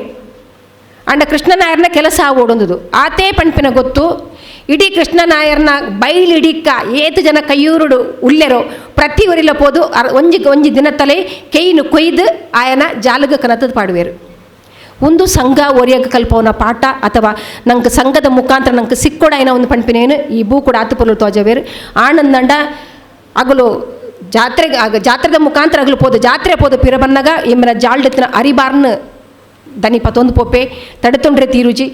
ಅಂಡ ಕೃಷ್ಣನಾಯರ್ನ ಕೆಲಸ ಓಡೊಂದುದು ಆತೇ ಪಣ್ಪಿನ ಗೊತ್ತು ಇಡೀ ಕೃಷ್ಣನಾಯರ್ನ ಬೈಲ್ ಇಡೀಕ್ಕ ಏತು ಜನ ಕೈಯೂರುಡು ಉಲ್ಲೆರೋ ಪ್ರತಿ ಊರಿಲ ಪೋದು ಒಂಜಿ ಒಂಜಿ ದಿನತ್ತಲೆ ಕೆಯ್ನು ಕೊಯ್ದು ಆಯನ ಜಾಲಗ ಕನತದ ಪಾಡುವೇರು. ಒಂದು ಸಂಘ ಒರಿಯಗ ಕಲ್ಪವನ ಪಾಠ ಅಥವಾ ನಂಗೆ ಸಂಘದ ಮುಖಾಂತರ ನಂಗೆ ಸಿಕ್ಕೊಡಾಯನ ಒಂದು ಪಣ್ಪಿನೇನು ಈ ಬೂ ಕೂಡ ಆತುಪೊಲು ತೋಜವೇರು. ಆನಂದಂಡ ಅಗಲು ಜಾತ್ರೆಗೆ ಆಗ ಜಾತ್ರೆದ ಮುಖಾಂತರ ಅಗಲು ಪೋದು ಜಾತ್ರೆ ಪೋದು ಪಿರ ಬನ್ನಗ ಇಮ್ಮನ ಜಾಲ್ಡೆತ್ತಿನ ಅರಿಬಾರ್ನ ದನಿ ಪತ್ತೊಂದು ಪೋಪೆ ತಡೆತೊಂಡ್ರೆ ತೀರುಜಿ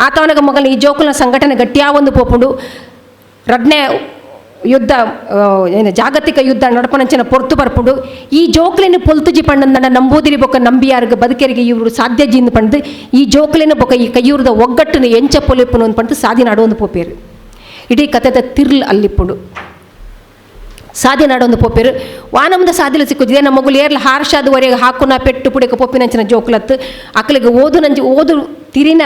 ಆತವನಗ ಮಗನ ಈ ಜೋಕುಲ್ನ ಸಂಘಟನೆ ಗಟ್ಟಿಯಾ ಒಂದು ಪೋಪುಂಡು. ರಡ್ನೆ ಯುದ್ಧ ಏನು ಜಾಗತಿಕ ಯುದ್ಧ ನಡಪನಂಚಿನ ಪೊರ್ತು ಬರ್ಪುಂಡು ಈ ಜೋಕ್ಲಿನ ಪೊಲ್ತುಜಿ ಪಂಡಂದಣ ನಂಬೂದಿರಿ ಬೊಕ್ಕ ನಂಬಿಯಾರ್ಗ ಬದುಕೆರಿಗೆ ಇವರು ಸಾಧ್ಯ ಜಿಂದು ಪಂಡ್ದು ಈ ಜೋಕ್ಲಿನ ಬೊಕ್ಕ ಈ ಕೈಯೂರದ ಒಗ್ಗಟ್ಟನ್ನು ಎಂಚ ಪೊಲಿಪುನು ಪಂಡ್ದು ಸಾಧಿ ನಡುವೊಂದು ಪೋಪೇರು. ಇಡೀ ಕತೆದ ತಿರ್ಲ್ ಅಲ್ಲಿಪ್ಪುಂಡು. ಸಾದಿ ನಾಡೊಂದು ಪೋಪೆರು ವಾನಮದ ಸಾದಿಲ ಸಿಕ್ಕುಜಿ ನಮ್ಮ ಮಗುಲು ಏರ್ಲ ಹಾರ್ಷಾದ ವರೆಗೆ ಹಾಕುನ ಪೆಟ್ಟು ಪುಡೆಕ ಪೊಪ್ಪಿನಂಚಿನ ಜೋಕುಲತ್ತು ಅಕ್ಲಿಗೆ ಓದು ನಂಜಿ ಓದು ತಿರಿನ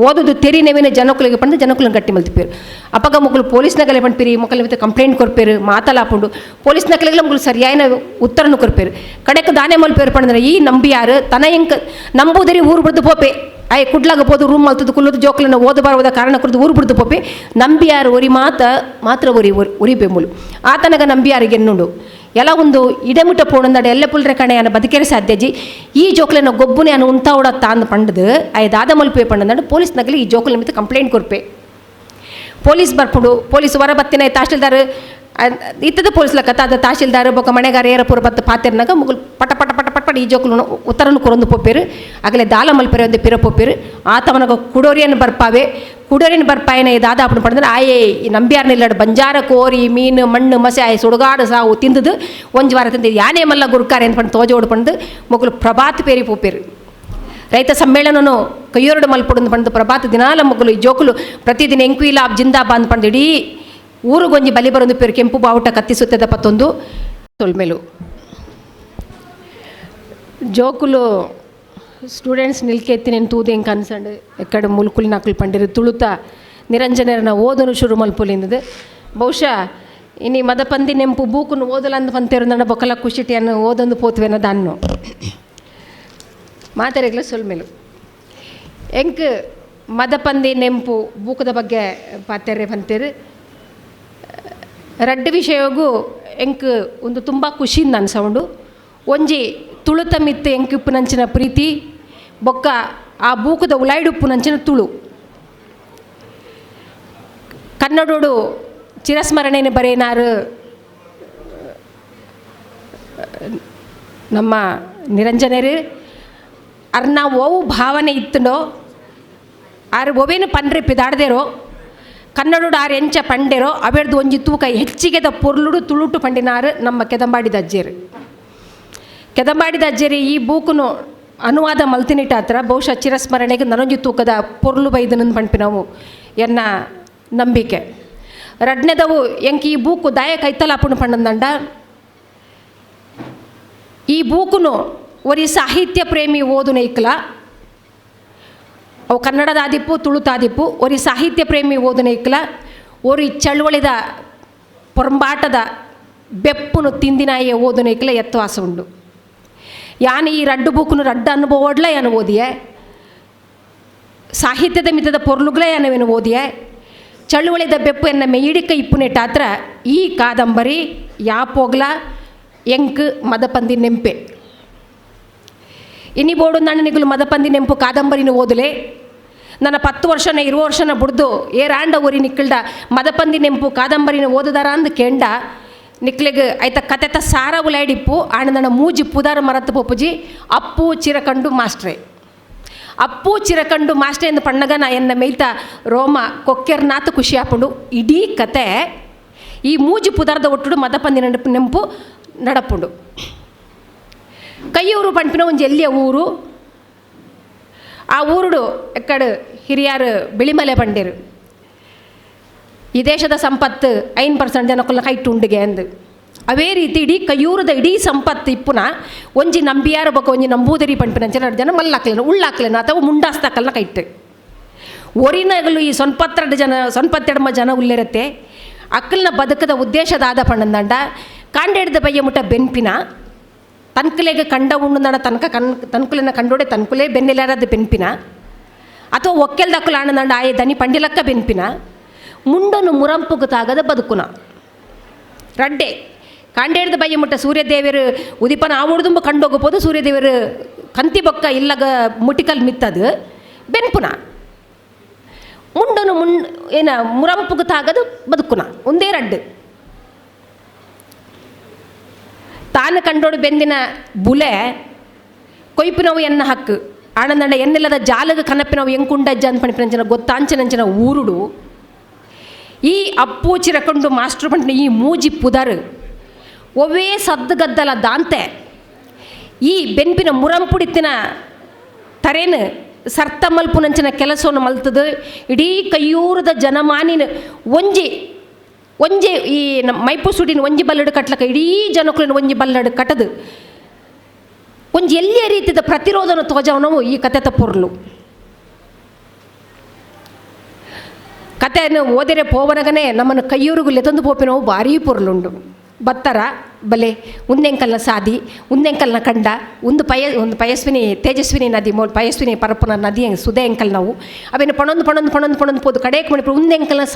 ಓದುದು ತೆರಿನವಿನ ಜನಕುಲಿಗೆ ಪಂಡ ಜನಕುలను ಗಟ್ಟಿ ಮಲ್ತಿಪೇರು. ಅಪ್ಪಗ ಮೊಕ್ಕಲು ಪೊಲೀಸ್ನಗಲೆ ಪಂಪಿರಿ, ಮೊಕ್ಕల ಮಿತ್ತ ಕಂಪ್ಲೇಂಟ್ ಕೊರ್ಪೇರು, ಮಾತಲಾಪುಂಡು ಪೊಲೀಸ್ ನಕಲಿಗೆ ಮೊಕ್ಕಲು ಸರಿಯಾದ ಉತ್ತರನು ಕೊರ್ಪೇರು. ಕಡೆಕ್ ದಾನೆ ಮಲ್ಪೇರು ಪಂಡಂದ್ರೆ ಈ ನಂಬಿಯಾರು ತನ ಎಂಕ್ ನಂಬುದರಿ ಊರು ಬಿಡ್ದು ಪೋಪೆ ಆಯ್ ಕುಡ್ಲಾಗ ಪೋದು ರೂಮ್ ಮಲ್ತದ್ದು ಕುಲ್ಲದು ಜೋಕ್ಲನ್ನ ಓದು ಬಾರದ ಕಾರಣ ಕುರಿತು ಊರು ಬಿಡ್ದು ಪೋಪೆ. ನಂಬಿಯಾರು ಒರಿ ಮಾತ ಮಾತ್ರ ಒರಿ ಒರಿ ಬೆಂಬುಲು ಆತನಗ ನಂಬಿಯಾರಿಗೆ ಎನ್ನುಂಡು ಎಲ್ಲ ಒಂದು ಇಡಮಿಟ ಪೋಣಂದಡ ಎಲ್ಲ ಪುಲ್ರೆ ಕಣೆಯನ್ನ ಬದುಕೆರೆ ಸಾಧ್ಯಜಿ ಈ ಜೋಕ್ಲನ್ನ ಗೊಬ್ಬುನೆ ಅನ್ನು ಉಂತಾವಡ ತಾಂದು ಪಂಡದು ಆಯ್ ದಾದ ಮಲ್ಪೆ ಪಂಡಂದಡು ಪೊಲೀಸ್ ನಗಲಿ ಈ ಜೋಕ್ಲ ಮಿತ್ತ ಕಂಪ್ಲೇಂಟ್ ಕೊರ್ಪೆ. ಪೊಲೀಸ್ ಬರ್ಪುಡು, ಪೊಲೀಸ್ ವರ ಬತ್ತಿನ ತಹಶೀಲ್ದಾರ್ ಇತ್ತದ ಪೊಲೀಸ್ ಲಕ್ಕ ತಾದ ತಹಶೀಲ್ದಾರ್ ಬೊಕ್ಕ ಮನೆಗಾರ ಏರಪುರ ಬತ್ತು ಪಾತೆರ್ನಾಗ ಮುಗುಲ್ ಪಟ ಪಟ ಪಟ ಪಟ ಪಟ ಈ ಜೋಕುಲು ಉತ್ತರನು ಕೊರೊಂದು ಪೊಪ್ಪೇರು. ಆಗಲೇ ದಾಲ ಮಲ್ಪೆರೆ ಒಂದು ಪಿರ ಪೊಪ್ಪೇರು. ಆತವನಗ ಕುಡೋರಿಯನ್ನು ಬರ್ಪಾವೆ, ಕುಡೋರಿಯನ್ನು ಬರ್ಪಾಯನ ದಾದ ಅಪ್ಪನ ಪಡೆದ್ರೆ ಆಯೇ ಈ ನಂಬ್ಯಾರ್ನಿಲ್ಲಡು ಬಂಜಾರ ಕೋರಿ ಮೀನು ಮಣ್ಣು ಮಸೆ ಆಯ್ ಸುಡುಗಾಡು ಸಾವು ತಿಂದದು ಒಂಜಿ ವಾರ ತಿಂದು ಯಾನೇ ಮಲ್ಲ ಗುರುಕಾರೆ ಅಂತ ಪಂಡು ತೋಜೋಡು ಪಂಡು ಮೊಗಲು ಪ್ರಭಾತ್ ಪೇರಿ ಪೋಪೇರು. ರೈತ ಸಮ್ಮೇಳನನು ಕೈಯೋರಡು ಮಲ್ಪೊಡಂದು ಪಂಡು ಪ್ರಭಾತ್ ದಿನಾಲ ಮೊಗಲು ಈ ಜೋಕುಲು ಪ್ರತಿದಿನ ಎಂಕ್ವಿಲಾಬ್ ಜಿಂದಾಬಾ ಅಂದ್ ಪಂಡು ಇಡೀ ಊರುಗೊಂಜಿ ಬಲಿ ಬರೊಂದು ಪೇರು ಕೆಂಪು ಬಾವುಟ ಕತ್ತಿಸುತ್ತದ ಪತ್ತೊಂದು ತೊಲ್ಮೇಲು. ಜೋಕುಲು ಸ್ಟೂಡೆಂಟ್ಸ್ ನಿಲ್ಕೆತ್ತಿ ತೂದು ಎಂಕ್ ಅನ್ಸಂಡು ಎಕ್ಕಡೆ ಮುಲ್ಕುಲ್ ನಕುಲು ಪಂಡಿರು ತುಳುತ ನಿರಂಜನರನ ಓದನು ಶುರು ಮಲ್ಪುಲಿಂದದು. ಬಹುಶಃ ಇನಿ ಮದಪಂದಿ ನೆಂಪು ಬೂಕುನು ಓದಲಂದು ಪಂತೇರು ಬೊಕ್ಕಲ ಖುಷಿಟಿಯನ್ನು ಓದೊಂದು ಪೋತುವೆನ ದಾನ್ನು ಮಾತಾಡಿಗ್ಲ ಸೊಲ್ಮೇಲು. ಎಂಕ್ ಮದಪಂದಿ ನೆಂಪು ಬೂಕದ ಬಗ್ಗೆ ಪಾತೆರೆ ಪಂತೇರು ರಡ್ಡು ವಿಷಯಗೂ ಎಂಕ್ ಒಂದು ತುಂಬ ಖುಷಿಯಿಂದ ಅನ್ಸೌಂಡು. ಒಂಜಿ ತುಳುತ ಮಿತ್ತು ಎಂಕ್ ಉಪ್ಪುನಂಚಿನ ಪ್ರೀತಿ ಬೊಕ್ಕ ಆ ಬೂಕದ ಉಲಾಯ್ಡುಪ್ಪುನಂಚಿನ ತುಳು. ಕನ್ನಡೋಡು ಚಿರಸ್ಮರಣೆಯನ್ನು ಬರೆಯನಾರು ನಮ್ಮ ನಿರಂಜನರು ಅರ್ನ ಒವು ಭಾವನೆ ಇತ್ತುಂಡೋ ಆರು ಒವೇನು ಪಂಡ್ರೆ ಪಿದಾಡ್ದೇರೋ ಕನ್ನಡೋಡು ಆರು ಎಂಚ ಪಂಡೆರೋ ಅವೆರ್ದು ಒಂಜಿ ತೂಕ ಹೆಚ್ಚಿಗೆದ ಪೊರ್ಲುಡು ತುಳುಟು ಪಂಡಿನಾರು ನಮ್ಮ ಕೆದಂಬಾಡಿದ ಅಜ್ಜೇರು. ಕೆದಂಬಾಡಿದ ಅಜ್ಜೇರಿ ಈ ಬೂಕುನು ಅನುವಾದ ಮಲ್ತಿನಿಟ್ಟಾತ್ರ ಬಹುಶಃ ಚಿರಸ್ಮರಣೆಗೆ ನನೊಂಜಿ ತೂಕದ ಪೊರ್ಲು ಬೈದನಂದು ಪಣ್ಪಿನವು ಎನ್ನ ನಂಬಿಕೆ. ರಡ್ನೆದವು ಎಂಕ್ ಈ ಬೂಕು ದಾಯ ಕೈತಲಾಪುಣು ಪಂಡಂದಂಡ ಈ ಬೂಕುನು ಒರಿ ಸಾಹಿತ್ಯ ಪ್ರೇಮಿ ಓದುನ ಇಕ್ಲ ಅವು ಕನ್ನಡದಾದಿಪ್ಪು ತುಳುತಾದಿಪ್ಪು ಒರಿ ಸಾಹಿತ್ಯ ಪ್ರೇಮಿ ಓದುನ ಇಕ್ಲ ಒರಿ ಚಳುವಳಿದ ಪೊರಂಬಾಟದ ಬೆಪ್ಪುನು ತಿಂದಿನಾಯೆ ಓದುನ ಇಕ್ಲ ಎತ್ವಾಸ ಉಂಡು. ಯಾನ್ ಈ ರಡ್ಡು ಬೂಕುನು ರಡ್ಡು ಅನುಭವಡ್ಲ ಯಾನು ಓದಿಯೆ, ಸಾಹಿತ್ಯದ ಮಿತದ ಪೊರ್ಲುಗ್ಲ ಯಾನವೇನು ಓದಿಯೆ, ಚಳುವಳಿದ ಬೆಪ್ಪು ಎನ್ನ ಮೆಯ್ಯಿಡಿಕ ಇಪ್ಪುನೆಟ್ಟಾತ್ರ ಈ ಕಾದಂಬರಿ ಯಾಪೋಗ್ಲ ಎಂಕ್ ಮದಪಂದಿ ನೆಂಪೆ. ಇನಿ ಬೋಡು ನನ್ನ ಮದಪಂದಿ ನೆಂಪು ಕಾದಂಬರಿನ ಓದಲೆ ನನ್ನ 10 ವರ್ಷನ 20 ವರ್ಷನ ಬುಡ್ದು ಏರಾಂಡ ಊರಿ ನಿಕ್ಕಲ್ದ ಮದಪಂದಿ ನೆಂಪು ಕಾದಂಬರಿನ ಓದುದಾರ ಅಂದ್ ಕೆಂಡ ನಿಕ್ಲೆಗ್ ಐತ ಕತೆತ ಸಾರ ಉಲಾಡಿಪ್ಪು ಆಣ ನನ್ನ ಮೂಜಿ ಪುದಾರ ಮರತ್ತು ಪೊಪ್ಪುಜಿ ಅಪ್ಪು ಚಿರಕಂಡು ಮಾಸ್ಟ್ರೆ. ಅಪ್ಪು ಚಿರಕಂಡು ಮಾಸ್ಟ್ರೆ ಎಂದು ಪಣ್ಣಗ ನಾ ಎನ್ನ ಮೇಯ್ತ ರೋಮ ಕೊಕ್ಕೆರ್ನಾಥ ಖುಷಿ ಆಪುಂಡು. ಇಡೀ ಕತೆ ಈ ಮೂಜಿ ಪುದಾರದ ಒಟ್ಟುಡು ಮದಪಂದಿ ನೆಂಪು ನಡಪುಂಡು. ಕೈಯೂರು ಪಂಪಿನ ಒಂಜಿ ಎಲ್ಲಿಯ ಊರು, ಆ ಊರುಡು ಎಕ್ಕಡು ಹಿರಿಯಾರು ಬಿಳಿಮಲೆ ಪಂಡೇರು. ಈ ದೇಶದ ಸಂಪತ್ತು 5% ಜನಕ್ಕಲ್ಲ ಕೈಟು ಉಂಡುಗೆ ಅಂದು ಅವೇ ರೀತಿ ಇಡೀ ಕೈಯೂರದ ಇಡೀ ಸಂಪತ್ತು ಇಪ್ಪುನ ಒಂಜಿ ನಂಬಿಯಾರ ಬೊಕ್ಕ ಒಂಜಿ ನಂಬೂದರಿ ಪಂಪಿನ ಜನ ಮಲ್ಲಾಕ್ಲೇನ ಉಳ್ಳಾಕ್ಲೇನ ಅಥವಾ ಮುಂಡಾಸ್ತಾಕಲ್ನ ಕೈಟ್ಟು ಒರಿನಗಲು ಈ ಸೊನ್ಪತ್ತೆರಡು ಜನ ಸೊನ್ಪತ್ತೆರಡು ಜನ ಉಳ್ಳಿರತ್ತೆ. ಅಕ್ಕಲ್ನ ಬದುಕದ ಉದ್ದೇಶದಾದ ಪಣ್ಣಂದಂಡ ಕಾಂಡೇಡ್ದ ಬಯ್ಯ ಮುಟ್ಟ ಬೆನ್ಪಿನ ತನ್ಕುಲೆಗೆ ಕಂಡ ಉಣ್ಣುಂದಣ ತನಕ ತನ್ಕುಲೆನ ಕಂಡೋಡೆ ತನ್ಕುಲೆ ಬೆನ್ನೆಲಾರದ ಬೆನ್ಪಿನ ಅಥವಾ ಒಕ್ಕೆಲ್ದಕ್ಕಲು ಆಣದಂಡ ಆಯೆ ದನಿ ಪಂಡಿಲಕ್ಕ ಬೆನ್ಪಿನ ಮುಂಡನು ಮುರಂಪುಗು ತಾಗದ ಬದುಕುನ ರಡ್ಡೆ ಕಾಂಡೇಡ್ದ ಬಯ್ಯ ಮುಟ್ಟ ಸೂರ್ಯದೇವರು ಉದಿಪನ ಆವುಡ್ದುಂಬ ಕಂಡೋಗಬೋದು ಸೂರ್ಯದೇವರು ಕಂತಿ ಬೊಕ್ಕ ಇಲ್ಲಗ ಮುಟಿಕಲ್ ಮಿತ್ತದು ಬೆನ್ಪುನ ಮುಂಡನು ಏನ ಮುರಂಪುಗು ತಾಗದು ಬದುಕುನ ಒಂದೇ ರಡ್ಡು. ತಾನು ಕಂಡೋಡು ಬೆಂದಿನ ಬುಲೆ ಕೊಯ್ಪಿನವು ಎನ್ನ ಹಕ್ಕು ಆನಂದಂಡ ಎನ್ನೆಲ್ಲದ ಜಾಲಗ ಕನಪಿನವು ಎಂಕುಂಡಜ್ಜ ಅಂತ ಪಣಿಪಿನಂಚಿನ ಗೊತ್ತಾಂಚಿನಂಚಿನ ಊರುಡು ಈ ಅಪ್ಪು ಚಿರಕೊಂಡು ಮಾಸ್ಟ್ರು ಪಂಟಿನ ಈ ಮೂಜಿ ಪುದರ್ ಒವ್ವೇ ಸದ್ದುಗದ್ದಲ ದಾಂತೆ ಈ ಬೆನ್ಪಿನ ಮುರಂಪುಡಿತ್ತಿನ ತರೇನು ಸರ್ತ ಮಲ್ಪುನಂಚಿನ ಕೆಲಸವನ್ನು ಮಲ್ತದು ಇಡೀ ಕೈಯೂರದ ಜನಮಾನಿನ ಒಂಜಿ ಒಂಜಿ ಈ ಮೈಪು ಸುಡಿನ ಒಂಜಿ ಬಲ್ಲಡು ಕಟ್ಲಕ ಇಡೀ ಜನಕುలను ಒಂಜಿ ಬಲ್ಲಡು ಕಟ್ಟದು ಒಂಜಿ ಎಲ್ಲಿಯ ರೀತಿದ ಪ್ರತಿರೋಧನ ತೋಜವನವು ಈ ಕತೆ ಪೊರ್ಲು. ಕತೆಯನ್ನು ಓದಿರೆ ಪೋವನಗನೇ ನಮ್ಮನ್ನು ಕೈಯೂರಿಗೂ ಲೆತೊಂದು ಪೋಪಿನವು ಭಾರೀ ಪೊರ್ಲುಂಡು. ಬತ್ತರ ಬಲೆ ಉಂದೆಂಕಲ್ನ ಸಾದಿ, ಉಂದೆಂಕಲ್ನ ಕಂಡ, ಒಂದು ಒಂದು ಪಯಸ್ವಿನಿ ತೇಜಸ್ವಿನಿ ನದಿ ಮೋಲ್ ಪಯಸ್ವಿನಿ ಪರಪುನ ನದಿ ಸುದೆ ಎಂಕಲ್ ನಾವು ಅವೇನು ಪಣೊಂದು ಪಣೊಂದು ಪಣೊಂದು ಪಣೊಂದು ಪೋದು ಕಡೆಗೆ ಮಣಿಪು ಉಂದೆಂಕಲ್ನ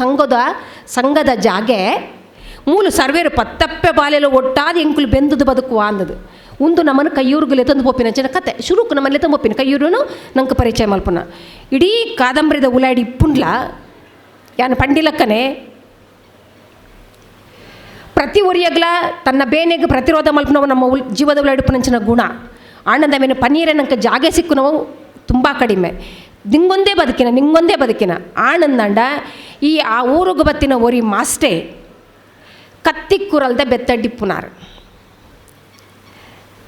ಸಂಘದ ಜಾಗೆ ಮೂಲು ಸರ್ವೇರು ಪತ್ತಪ್ಪೆ ಬಾಲೆಲ್ಲ ಒಟ್ಟಾದ ಎಂಕುಲು ಬೆಂದದು ಬದುಕುವ ಅಂದದು ಒಂದು ನಮ್ಮನ್ನು ಕೈಯೂರಿಗೂ ಲೆತೊಂದು ಪೋಪಿನ ಅಂಚಿನ ಕತೆ ಶುರುಕು ನಮ್ಮನ್ನು ಲೆತೊಂದು ಪೋಪಿನ ಕೈಯೂರುನು ನಂಗೆ ಪರಿಚಯ ಮಲ್ಪುನ ಇಡೀ ಕಾದಂಬರಿದ ಉಲಾಡಿ ಇಪ್ಪುಂಡ್ಲ ಯಾನು ಪಂಡಿಲಕ್ಕನೆ ಪ್ರತಿ ಒರಿಯಗ್ಲ ತನ್ನ ಬೇನೆಗೆ ಪ್ರತಿರೋಧ ಮಲ್ಪನವು ನಮ್ಮ ಜೀವದ ಉಲಾಡಿಪ್ಪುನಂಚಿನ ಗುಣ. ಆನಂದ ಮೇನು ಪನ್ನೀರ ನಂಗೆ ಜಾಗೆ ಸಿಕ್ಕುನವು ತುಂಬ ಕಡಿಮೆ. ನಿಂಗೊಂದೇ ಬದುಕಿನ ನಿಂಗೊಂದೇ ಬದುಕಿನ ಆನಂದಂಡ ಈ ಆ ಊರುಗು ಬತ್ತಿನ ಒರಿ ಮಾಸ್ಟೇ ಕತ್ತಿ ಕುರಲ್ದ ಬೆತ್ತಡಿಪ್ಪುನಾರು.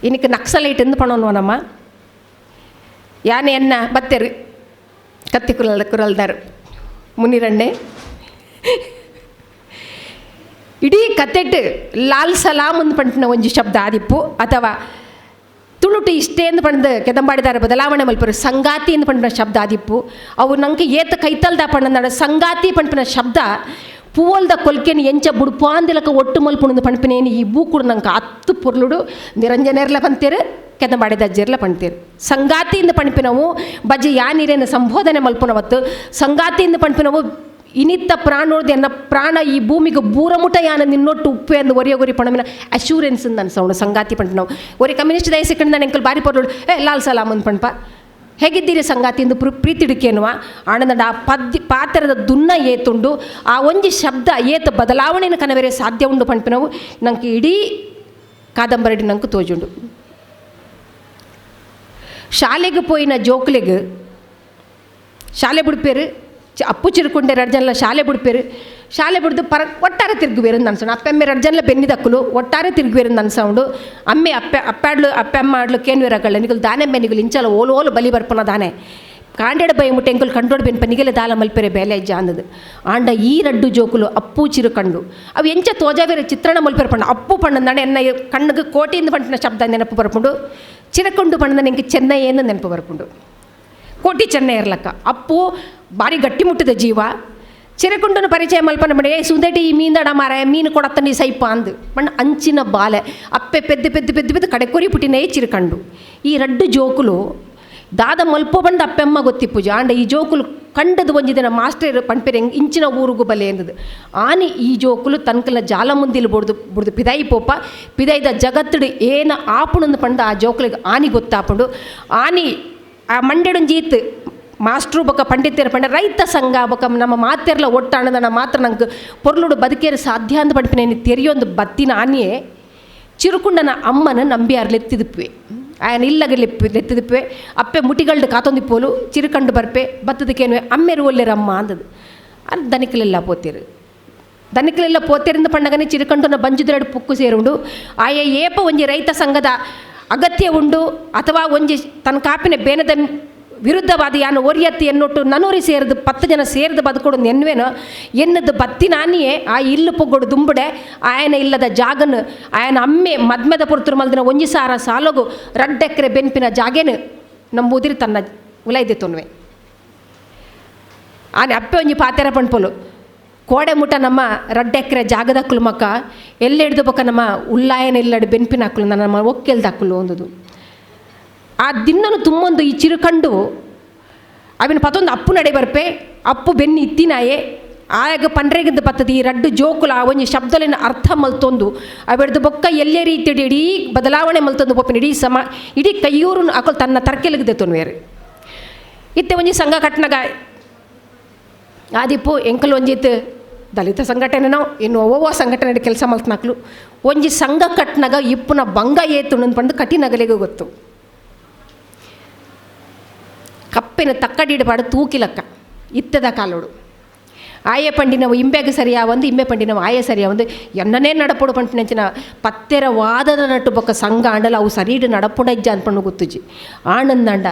ಇನಿಕ್ ನಕ್ಸಲೈಟ್ ಎಂದು ಪಣೋನ್ವ ನಮ್ಮ ಯಾನೆ ಎನ್ನ ಬತ್ತೆರು ಕತ್ತಿ ಕುರಲ್ದ ಕುರಲ್ದಾರು ಮುನಿರಣ್ಣೆ ಇಡೀ ಕತೆಟ್ ಲಾಲ್ ಸಲಾಮ್ ಅಂದ್ ಪಂಟಿನ ಒಂಜಿ ಶಬ್ದ ಆದಿಪ್ಪು ಅಥವಾ ತುಳುಟು ಇಷ್ಟೇ ಎಂದು ಪಂಡ್ ಕೆದಂಬಾಡಿದಾರ ಬದಲಾವಣೆ ಮಲ್ಪರು ಸಂಗಾತಿ ಎಂದು ಪಂಡಿನ ಶಬ್ದ ಆದಿಪ್ಪು. ಅವು ನಂಗೆ ಏತ ಕೈತಲ್ದ ಪಂಡ ಸಂಗಾತಿ ಪಂಪಿನ ಶಬ್ದ ಪೂವಲ್ದ ಕೊಲ್ಕೆನ್ ಎಂಚ ಬುಡ್ಪಾಂದಿಲಕ ಒಟ್ಟು ಮಲ್ಪುಣಂದು ಪಂಪಿನೇನು ಈ ಬೂಕುಡು ನಂಗೆ ಅತ್ತು ಪೊರ್ಲುಡು ನಿರಂಜನೆರ್ಲ ಪಂತೇರು ಕೆದಂಬಾಡಿದ ಅಜ್ಜೆರ್ಲ ಪಂತೇರು. ಸಂಗಾತಿಯಿಂದ ಪಂಪಿನವು ಬಜ್ಜಿ ಯಾನಿರೇನು ಸಂಬೋಧನೆ ಮಲ್ಪುನವತ್ತು ಸಂಗಾತಿಯಿಂದ ಪಂಪಿನವು ಇನಿತ್ತ ಪ್ರಾಣೋರ್ದು ಎನ್ನ ಪ್ರಾಣ ಈ ಭೂಮಿಗೆ ಬೂರಮುಟ ಯಾನ ನಿನ್ನೊಟ್ಟು ಉಪ್ಪು ಎಂದು ಒರಿಯ ಗೊರಿ ಪಣಮಿನ ಅಶ್ಯೂರೆನ್ಸ್ ಅಂತ ಅನ್ಸವನು ಸಂಗಾತಿ ಪಂಪಿನವು. ಒರಿ ಕಮ್ಯುನಿಸ್ಟ್ ದಯ ಸಿಕ್ಕಂಡು ನಾನು ಎಂಕಲ್ ಬಾರಿ ಪೊರ್ಲುಡು ಏ ಲಾಲ್ ಸಲಾಮ್ ಅಂದ್ ಪಂಪ ಹೇಗಿದ್ದೀರಿ ಸಂಗಾತಿ ಎಂದು ಪ್ರೀತಿಡುಕೇನುವ ಆನಂದ ಆ ಪದ್ಯ ಪಾತ್ರದ ದುನ್ನ ಏತುಂಡು ಆ ಒಂಜಿ ಶಬ್ದ ಏತ ಬದಲಾವಣೆಯನ್ನು ಕನವೆರೆ ಸಾಧ್ಯ ಉಂಡು ಪಂಪಿನವು ನಂಗೆ ಇಡೀ ಕಾದಂಬರಿ ನಂಗೆ ತೋಜುಂಡು. ಶಾಲೆಗೆ ಪೋಯಿನ ಜೋಕ್ಲೆಗ್ ಶಾಲೆ ಬಿಡ್ಪೇರು ಅಪ್ಪು ಚಿರುಕೊಂಡೆ ಎರಡು ಜನಲ ಶಾಲೆ ಬಿಡ್ಪೇರು ಶಾಲೆ ಬಿಡ್ದು ಪರ ಒಟ್ಟಾರೆ ತಿರುಗುವೇರು ಅಂತ ಅನ್ಸೋಣ ಅಪ್ಪೆಮ್ಮೆ ಎರಡು ಜನಲ ಬೆನ್ನಿದಕ್ಕಲು ಒಟ್ಟಾರೆ ತಿರುಗುವೇರು ಅಂತ ಅನ್ಸೌಂಡು ಅಮ್ಮೆ ಅಪ್ಪೆ ಅಪ್ಪಾಡ್ಲು ಅಪ್ಪೆಮ್ಮ ಆಡ್ಲು ಕೇನ್ವೇರಗಳ ನಿಗಲು ದಾನೆ ಬೆನ್ನಿಗಲು ಇಂಚಲ ಓಲು ಓಲು ಬಲಿ ಬರ್ಪನ ದಾನೆ ಕಾಂಡೆಡ ಬೈ ಮುಟ್ಟೆ ಎಂಕುಲು ಕಂಡೋಡ್ ಬೆನ್ಪ ನಿಗಲೆ ದಾಲ ಮಲ್ಪೆರೆ ಬೇಲೆ ಇಜ್ಜ ಅಂದದು. ಆಂಡ ಈ ರಡ್ಡು ಜೋಕುಲು ಅಪ್ಪು ಚಿರುಕಂಡು ಅವು ಎಂಚ ತೋಜಾವೇರೆ ಚಿತ್ರಣ ಮಲ್ಪೆರೆ ಪಂಡ ಅಪ್ಪು ಪಣ್ಣಂದಾಣೆ ಎನ್ನ ಕಣ್ಣಿಗೆ ಕೋಟಿಯಿಂದ ಪಂಟಿನ ಶಬ್ದ ನೆನಪು ಬರ್ಪುಂಡು ಚಿರಕೊಂಡು ಪಣ್ಣದ ಎಂಕ್ ಚೆನ್ನೈ ಏನು ನೆನಪು ಬರ್ಪುಂಡು ಕೋಟಿ ಚೆನ್ನೈ ಇರ್ಲಕ್ಕ ಅಪ್ಪು ಭಾರಿ ಗಟ್ಟಿ ಮುಟ್ಟಿದ ಜೀವ ಚಿರಕುಂಡನ ಪರಿಚಯ ಮಲ್ಪನ ಬಡೆ ಸುಂದಟಿ ಈ ಮೀಂದಡ ಮಾರ ಮೀನು ಕೊಡತ್ತನಿ ಸೈಪ ಅಂದು ಮಣ್ಣ ಅಂಚಿನ ಬಾಲೆ ಅಪ್ಪೆ ಪೆದ್ದು ಪೆದ್ದು ಪೆದ್ದು ಪೆದ್ದು ಕಡೆ ಕೊರಿ ಪುಟ್ಟಿನೇ ಚಿರಕಂಡು. ಈ ರಡ್ಡು ಜೋಕುಲು ದಾದ ಮಲ್ಪೋ ಬಂದ ಅಪ್ಪೆಮ್ಮ ಗೊತ್ತಿಪ್ಪುಜ ಆಂಡ ಈ ಜೋಕುಲು ಕಂಡದು ಒಂಜಿ ದಿನ ಮಾಸ್ಟರ್ ಪಂಪೆರೆ ಇಂಚಿನ ಊರುಗು ಬಲೆ ಎಂದದು ಆನಿ ಈ ಜೋಕುಲು ತನ್ಕಲ ಜಾಲ ಮುಂದಿಲ್ ಬುಡ್ದು ಬುಡ್ದು ಪಿದಾಯಿ ಪೋಪ ಪಿದಾಯ್ದ ಜಗತ್ತುಡು ಏನ ಆಪುಣಂದು ಪಂಡ ಆ ಜೋಕುಲಿಗೆ ಆನಿ ಗೊತ್ತಾಪುಂಡು. ಆನಿ ಆ ಮಂಡೆಡೊಂಜೀತ್ ಮಾಸ್ಟ್ರು ಬೊಕ ಪಂಡಿತರು ಪಂಡ ರೈತ ಸಂಘ ಬೊಕ ನಮ್ಮ ಮಾತೆರ್ಲ ಒಟ್ಟಾಣದನ ಮಾತ್ರ ನಂಗೆ ಪೊರ್ಲುಡು ಬದುಕೇರು ಸಾಧ್ಯ ಅಂದ್ ಪಂಪಿನ ತೆರಿಯೊಂದು ಬತ್ತಿನ ಆನಿಯೇ ಚಿರುಕುಂಡನ ಅಮ್ಮನ ನಂಬಿಯಾರ್ ಲೆತ್ತಿದುಪ್ಪುವೆ ಆಯನ ಇಲ್ಲಗೆ ಲೆತ್ತಿದುಪ್ಪುವೆ ಅಪ್ಪೆ ಮುಟಿಗಳ್ದು ಕಾತೊಂದಿಪ್ಪೋಲು ಚಿರುಕಂಡು ಬರ್ಪೆ ಬತ್ತದಕ್ಕೇನು ಅಮ್ಮೆರು ಒಲ್ಲೆರಮ್ಮ ಅಂದದು ಅದು ದನಿಕಲೆಲ್ಲ ಪೋತಿರು ದನಿಕಲೆಲ್ಲ ಪೋತಿರಿಂದ ಪಂಡಗನೆ ಚಿರುಕಂಡುನ ಬಂಜುದರಡು ಪುಕ್ಕು ಸೇರುಂಡು ಆಯ ಏಪ ಒಂಜಿ ರೈತ ಸಂಘದ ಅಗತ್ಯ ಉಂಡು ಅಥವಾ ಒಂಜಿ ತನ್ನ ಕಾಪಿನ ಬೇನದ ವಿರುದ್ಧವಾದ ಯಾನು ಒರಿಯತ್ತಿ ಎನ್ನೊಟ್ಟು ನನೂರಿ ಸೇರಿದು 10 ಜನ ಸೇರಿದು ಬದುಕೊಡು ಎನ್ವೇನು ಎನ್ನದು ಬತ್ತಿನಾನಿಯೇ ಆ ಇಲ್ಲು ಪೊಗ್ಗೊಡು ದುಂಬುಡೆ ಆಯನ ಇಲ್ಲದ ಜಾಗನು ಆಯನ ಅಮ್ಮೆ ಮದ್ಮೆದ ಪುರ್ತುರು ಮಲ್ದಿನ ಒಂಜಿ ಸಾರ ಸಾಲಗು ರಡ್ಡೆಕ್ಕರೆ ಬೆನ್ಪಿನ ಜಾಗೇನು ನಂಬುದಿರಿ ತನ್ನ ಉಲೈದೆ ತೊನ್ವೆ ಆನೆ ಅಪ್ಪೆ ಒಂಜಿ ಪಾತೆರ ಪಣ್ಪೊಲು ಕೋಡೆ ಮುಟ ನಮ್ಮ ರಡ್ಡೆಕ್ಕರೆ ಜಾಗದಕ್ಕಲು ಮಕ್ಕ ಎಲ್ಲಿ ಹಿಡ್ದು ಬೊಕ್ಕ ನಮ್ಮ ಉಲ್ಲಾಯನ ಇಲ್ಲಡು ಬೆನ್ಪಿನ ಹಾಕಲು ನಮ್ಮ ಒಕ್ಕೆಲ್ದಾಕಲು ಒಂದದು ಆ ದಿನ್ನನು ತುಂಬೊಂದು ಈ ಚಿರುಕಂಡು ಅವಿನ ಪತೊಂದು ಅಪ್ಪು ನಡೆ ಬರ್ಪೆ ಅಪ್ಪು ಬೆನ್ನಿ ಇತ್ತಿನಾಯೆ ಆಯಾಗ ಪಂಡ್ರೆಗಿಂದ ಬತ್ತದ ಈ ರಡ್ಡು ಜೋಕುಲ ಆ ಒಂಜಿ ಶಬ್ದಲಿನ ಅರ್ಥ ಮಲ್ತೊಂದು ಅವೆಡ್ದು ಬೊಕ್ಕ ಎಲ್ಲೇ ರೀತಿ ಇಡೀ ಬದಲಾವಣೆ ಮಲ್ತೊಂದು ಪೊಪ್ಪಿನ ಇಡೀ ಸಮ ಇಡೀ ಕೈಯೂರು ಅಕಲ್ ತನ್ನ ತರ್ಕೆಲಗದೆ ತೊನ್ವೇರು. ಇತ್ತೆ ಒಂಜಿ ಸಂಘ ಕಟ್ನಗ ಆದಿಪ್ಪು ಎಂಕಲ್ ಒಂಜಿತ್ತು ದಲಿತ ಸಂಘಟನೆನೋ ಇನ್ನು ಒವ್ವ ಸಂಘಟನೆ ಕೆಲಸ ಮಲ್ತನಾಕ್ಲು ಒಂಜಿ ಸಂಘ ಕಟ್ನಾಗ ಇಪ್ಪುನ ಬಂಗ ಏತು ಪಂಡು ಕಠಿಣಗಲಿಗೆ ಗೊತ್ತು. ಕಪ್ಪಿನ ತಕ್ಕಡಿಡಬಾರ್ದು ತೂಕಿಲಕ್ಕ ಇತ್ತದ ಕಾಲೋಡು ಆಯೆ ಪಂಡಿನವು ಇಂಬೆಗೆ ಸರಿಯಾ ಒಂದು ಇಂಬೆ ಪಂಡಿನವು ಆಯೆ ಸರಿಯಾ ಒಂದು ಎನ್ನನೇ ನಡಪೊಡು ಪಂಪಿನಂಚಿನ ಪತ್ತೆರ ವಾದದ ನಟ್ಟು ಬೊಕ್ಕ ಸಂಘ ಆಂಡಲ ಅವು ಸರಿಡು ನಡಪುಡ ಇಜ್ಜ ಅನ್ಪಣ್ಣು ಗೊತ್ತುಜಿ ಆನಂದಂಡ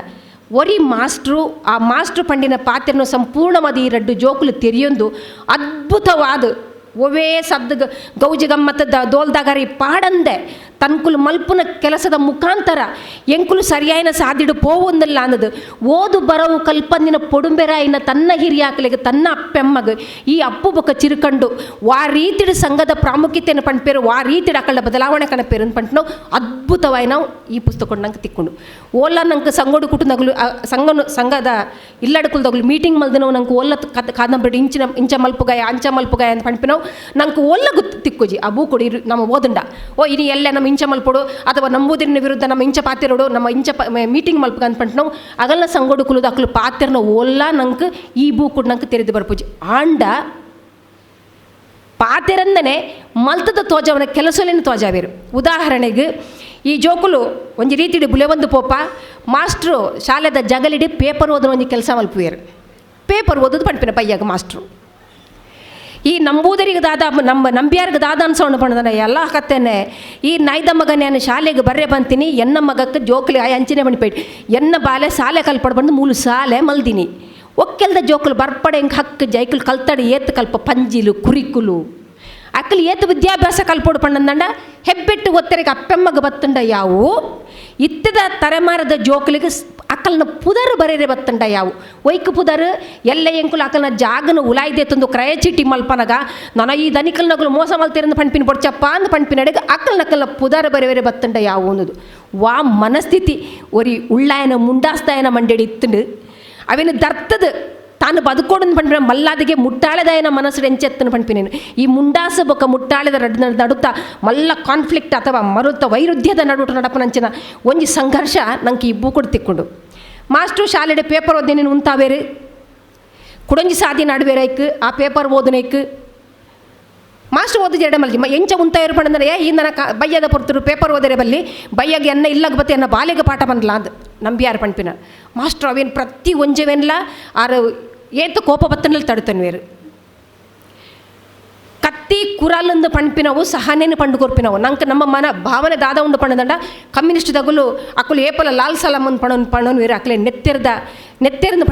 ಒರಿ ಮಾಸ್ಟ್ರು ಆ ಮಾಸ್ಟ್ರು ಪಂಡಿನ ಪಾತ್ರನು ಸಂಪೂರ್ಣವಾದ ಈ ರಡ್ಡು ಜೋಕುಲು ತೆರೆಯೊಂದು ಅದ್ಭುತವಾದ ಒವೇ ಸದ್ದು ಗೌಜಿ ಗಮ್ಮತ್ತ ದೋಲ್ದಾಗರಿ ಪಾಡಂದೆ ತನ್ಕುಲು ಮಲ್ಪುನ ಕೆಲಸದ ಮುಖಾಂತರ ಎಂಕುಲು ಸರಿಯಾಯಿನ ಸಾದಿಡು ಪೋವೊಂದಿಲ್ಲ ಅನ್ನದು ಓದು ಬರವು ಕಲ್ಪಂದಿನ ಪೊಡುಂಬೆರಾಯಿನ ತನ್ನ ಹಿರಿಯಾಕಲಿಗೆ ತನ್ನ ಅಪ್ಪೆಮ್ಮಗ ಈ ಅಪ್ಪು ಬೊಕ್ಕ ಚಿರುಕಂಡು ವಾ ರೀತಿಡು ಸಂಘದ ಪ್ರಾಮುಖ್ಯತೆಯನ್ನು ಪಂಪೇರು ವಾ ರೀತಿಡು ಅಕ್ಕಳ ಬದಲಾವಣೆ ಕಣಪೇರು ಪಂಟ್ನವು ಅದ್ಭುತವಾಗಿ ನಾವು ಈ ಪುಸ್ತಕ ನಂಗೆ ತಿಕ್ಕೊಂಡು ಓಲ್ಲ ನಂಗೆ ಸಂಗೋಡು ಕುಟುಂಬಗಳು ಸಂಘನು ಸಂಘದ ಇಲ್ಲಡಕುಲ್ದಗಳು ಮೀಟಿಂಗ್ ಮಲ್ದಿನವು ನಂಗೆ ಓಲ್ಲ ಕಾದಂಬರಿ ಇಂಚಿನ ಇಂಚ ಮಲ್ಪುಗಾಯ ಅಂಚ ಮಲ್ಪುಗಾಯ ಅಂತ ಪಂಪಿನವು ನಂಗೆ ಓಲ್ಲ ಗೊತ್ತು ತಿಕ್ಕೋಜಿ ಆ ಬೂಕೊಡು ಇರು ನಮ್ಮ ಓದಂಡ ಓ ಇನಿ ಎಲ್ಲ ನಮ್ಮ ಇಂಚ ಮಲ್ಪೊಡು ಅಥವಾ ನಂಬುದಿನ ವಿರುದ್ಧ ನಮ್ಮ ಇಂಚ ಪಾತಿರೋಡು ನಮ್ಮ ಇಂಚ ಮೀಟಿಂಗ್ ಮಲ್ಪುಗ ಅಂತ ಪಂಟ್ನವು ಅಗಲ್ನ ಸಂಗೋಡು ಕುಲುದ ಅಕ್ಲು ಪಾತಿರ್ನ ಓಲ್ಲ ನಂಗೆ ಈ ಬೂಕುಡು ನಂಗೆ ತೆರೆದು ಬರ್ಪುಜಿ. ಆಂಡ ಪಾತೆರಂದನೆ ಮಲ್ತದ ತೋಜವನ ಕೆಲಸಲೇನು ತೋಜಾವೇರು. ಉದಾಹರಣೆಗೆ ಈ ಜೋಕುಲು ಒಂಜಿ ರೀತಿಡು ಬುಲೆವಂದು ಪೋಪ ಮಾಸ್ಟ್ರು ಶಾಲೆದ ಜಗಲಿಡಿ ಪೇಪರ್ ಓದನ ಒಂಜಿ ಕೆಲಸ ಮಲ್ಪುವೇರು. ಪೇಪರ್ ಓದೋದು ಪಂಪಿನ ಪಯ್ಯಾಗ ಮಾಸ್ಟ್ರು. ಈ ನಂಬೂದರಿಗೆ ದಾದ ನಮ್ಮ ನಂಬಿಯಾರಿಗೆ ದಾದ ಅನ್ಸೋಣ ಪಣದನ ಎಲ್ಲ ಕತ್ತೇನೆ ಈ ನಾಯ್ದ ಮಗ ನಾನು ಶಾಲೆಗೆ ಬರ್ರೆ ಬಂತೀನಿ ಎನ್ನ ಮಗಕ್ಕೆ ಜೋಕಲಿ ಆಯ್ ಅಂಚಿನೆ ಬಣಿಪೇಟ್ ಎನ್ನ ಬಾಲೆ ಸಾಲೆ ಕಲ್ಪಡ್ ಬಂದು ಮೂಲು ಸಾಲೆ ಮಲ್ದಿನಿ ಒಕ್ಕೆಲ್ದ ಜೋಕುಲು ಬರ್ಪಡೆ ಹೆಂಗೆ ಹಕ್ಕು ಜೈಕುಲು ಕಲ್ತಡಿ ಏತು ಕಲ್ಪ ಪಂಜಿಲು ಕುರಿಕುಲು ಅಕ್ಕಲು ಏತು ವಿದ್ಯಾಭ್ಯಾಸ ಕಲ್ಪೋಡು ಪಣ್ಣಂದಂಡ ಹೆಬ್ಬೆಟ್ಟು ಒತ್ತರಿಗೆ ಅಪ್ಪೆಮ್ಮಗ ಬತ್ತಂಡ ಯಾವು ಇತ್ತದ ತಲೆಮಾರದ ಜೋಕುಲಿಗೆ ಅಕ್ಕಲ್ನ ಪುದರ್ ಬರೇರೆ ಬತ್ತಂಡ ಯಾವು ಒಯ್ಕು ಪುದರ್ ಎಲ್ಲ ಎಂಕುಲು ಅಕ್ಕಲ್ನ ಜಾಗನ ಉಲಾಯ್ದೆ ತಂದು ಕ್ರಯ ಚೀಟಿ ಮಲ್ಪನಗ ನನ ಈ ದನಿಕಲ್ನಗುಲು ಮೋಸ ಮಲ್ತಿರಂದು ಪಣ್ಪಿನ ಬೊಡ್ಚಪ್ಪ ಅಂದ್ ಪಣ್ಪಿನಡೆಗೆ ಅಕ್ಕಲ್ನಕ್ಕಲ್ನ ಪುದರ್ ಬರೇರೆ ಬತ್ತಂಡ ಯಾವು ಅನ್ನೋದು ವಾ ಮನಸ್ಥಿತಿ ಒರಿ ಉಳ್ಳಾಯನ ಮುಂಡಾಸ್ತಾಯನ ಮಂಡೆಡಿ ಇತ್ತಂಡು ಅವೇನು ದರ್ತದ ತಾನು ಬದುಕೋಡನ್ ಪಂಪಿನ ಮಲ್ಲಾದಿಗೆ ಮುಟ್ಟಾಳೆದಾಯನ ಮನಸ್ಸು ಎಂಚೆತ್ತನ ಪಂಪಿನೇನು. ಈ ಮುಂಡಾಸ ಬೊಕ್ಕ ಮುಟ್ಟಾಳೆದ ನಡುತ್ತ ಮಲ್ಲ ಕಾನ್ಫ್ಲಿಕ್ಟ್ ಅಥವಾ ಮರುತ ವೈರುಧ್ಯದ ನಡುಟ ನಡಪನಂಚಿನ ಒಂಜಿ ಸಂಘರ್ಷ ನಂಗೆ ಈ ಬೂಕುಡು ತಿಕ್ಕೊಂಡು. ಮಾಸ್ಟ್ರು ಶಾಲೆಡೆ ಪೇಪರ್ ಓದಿನ ಉಂತಾವೇರು ಕುಡಂಜಿ ಸಾದಿ ನಡುವೆರೈಕ್ ಆ ಪೇಪರ್ ಓದನೈಕ್ ಮಾಸ್ಟ್ರು ಓದು ಜರಡೆ ಮಲ್ಜಿ ಎಂಚ ಉಂತಾಯರು ಪಂಡಂದ್ರೆ ಈ ನನ್ನ ಬಯ್ಯದ ಪೊರ್ತರು ಪೇಪರ್ ಓದರೆ ಬಲ್ಲಿ ಬಯ್ಯಾಗ ಎನ್ನ ಇಲ್ಲಗ ಬತ್ತೆ ಎನ್ನ ಬಾಲೆಗೆ ಪಾಠ ಬಂದ್ಲ ಅಂದ್ ನಂಬಿಯಾರು ಪಂಪಿನ. ಮಾಸ್ಟ್ರು ಅವೇನು ಪ್ರತಿ ಒಂಜೆವೆನ್ಲ ಆರು ಏತು ಕೋಪ ಬತ್ತನಲ್ಲಿ ತಡುತ್ತನ್ವೇರು. ಕತ್ತಿ ಕುರಲಂದು ಪಂಪಿನವು ಸಹನೇನು ಪಂಡು ಕೊರ್ಪಿನವು ನಂಗೆ ನಮ್ಮ ಮನ ಭಾವನೆ ದಾದ ಉಂಡು ಪಂಡದಂಡ ಕಮ್ಯುನಿಸ್ಟ್ ದಗುಲು ಅಕ್ಕಲು ಏಪಲ ಲಾಲ್ ಸಲಾಮನ್ ಪಣನ್ ಪಣನ್ ವೇರು ಅಕ್ಕಲೆ ನೆತ್ತೆರ್ದ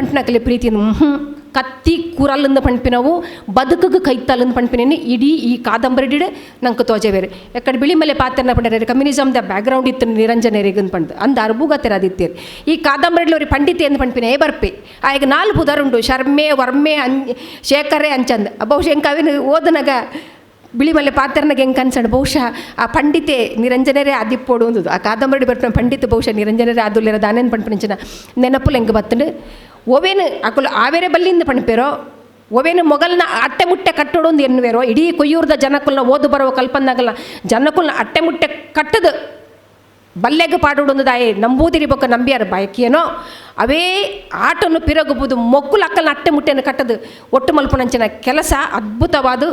ಪಂಪಿನ ಅಕ್ಕಲೆ ಪ್ರೀತಿಯನ್ನು ಕತ್ತಿ ಕುರಲಂದು ಪಂಪಿನವು ಬದುಕುಗೆ ಕೈತಲಂದು ಪಂಪಿನೇನು ಇಡೀ ಈ ಕಾದಂಬರಿ ನಂಗೆ ತೋಜೆ ಬೇರೆ. ಎಕ್ಕಡೆ ಬಿಳಿ ಮೇಲೆ ಪಾತ್ರನ ಪಂಡರೆ ಕಮ್ಯುನಿಸಮ್ದ ಬ್ಯಾಕ್ಗ್ರೌಂಡ್ ಇತ್ತು ನಿರಂಜನೆರಿಗೆ ಪಂಡ್ ಅಂದ ಅರ್ಬುಗತ್ತೆರ ಅದಿತ್ತೇರು. ಈ ಕಾದಂಬರಿಲಿ ಅವ್ರಿಗೆ ಪಂಡಿತೆ ಎಂದು ಪಂಪಿನ ಏ ಬರ್ಪೆ ಆಗ 4 ಪುದರುಂಡು ಶರ್ಮೆ ವರ್ಮೆ ಶೇಖರೆ ಅಂಚಂದ್ ಬಹುಶಃ ಎಂಕ ಅವೇನು ಓದನಾಗ ಬಿಳಿ ಮಲೆ ಪಾತ್ರನಾಗ ಹೆಂಗೆ ಅನ್ಸಣ ಬಹುಶಃ ಆ ಪಂಡಿತೆ ನಿರಂಜನರೇ ಆದಿಪ್ಪೋಡು ಅಂದದು ಆ ಕಾದಂಬರಿ ಬರ್ಪಿನ ಪಂಡಿತ ಬಹುಶಃ ನಿರಂಜನರೇ ಆದುಲ್ಲೇರ ದಾನೇನು ಪಂಪಿನ ನೆನಪುಲು ಹೆಂಗೆ ಬತ್ತಂಡು ಒವೇನು ಅಕುಲು ಆವೇರೆ ಬಲ್ಲಿಂದ ಪಣಪೇರೋ ಒವೇನು ಮೊಗಲ್ನ ಅಟ್ಟೆ ಮುಟ್ಟೆ ಕಟ್ಟೋಡು ಒಂದು ಎನ್ನುವೇರೋ ಇಡೀ ಕೊಯ್ಯೂರ್ದ ಜನಕುಲ್ನ ಓದು ಬರುವ ಕಲ್ಪನಾಗಲ್ಲ ಜನಕುಲ್ನ ಅಟ್ಟೆ ಮುಟ್ಟೆ ಕಟ್ಟದು ಬಲ್ಲೆಗೆ ಪಾಡೋಡು ದಾಯಿ ನಂಬೂದಿರಿ ಬೊಕ್ಕ ನಂಬಿಯಾರ ಬಯಕಿಯೇನೋ ಅವೇ ಆಟನ್ನು ಪಿರಗುವುದು ಮೊಕ್ಕುಲು ಅಕ್ಕಲ್ನ ಅಟ್ಟೆ ಮುಟ್ಟೆಯನ್ನು ಕಟ್ಟದು ಒಟ್ಟು ಮಲ್ಪುನಂಚಿನ ಕೆಲಸ ಅದ್ಭುತವಾದ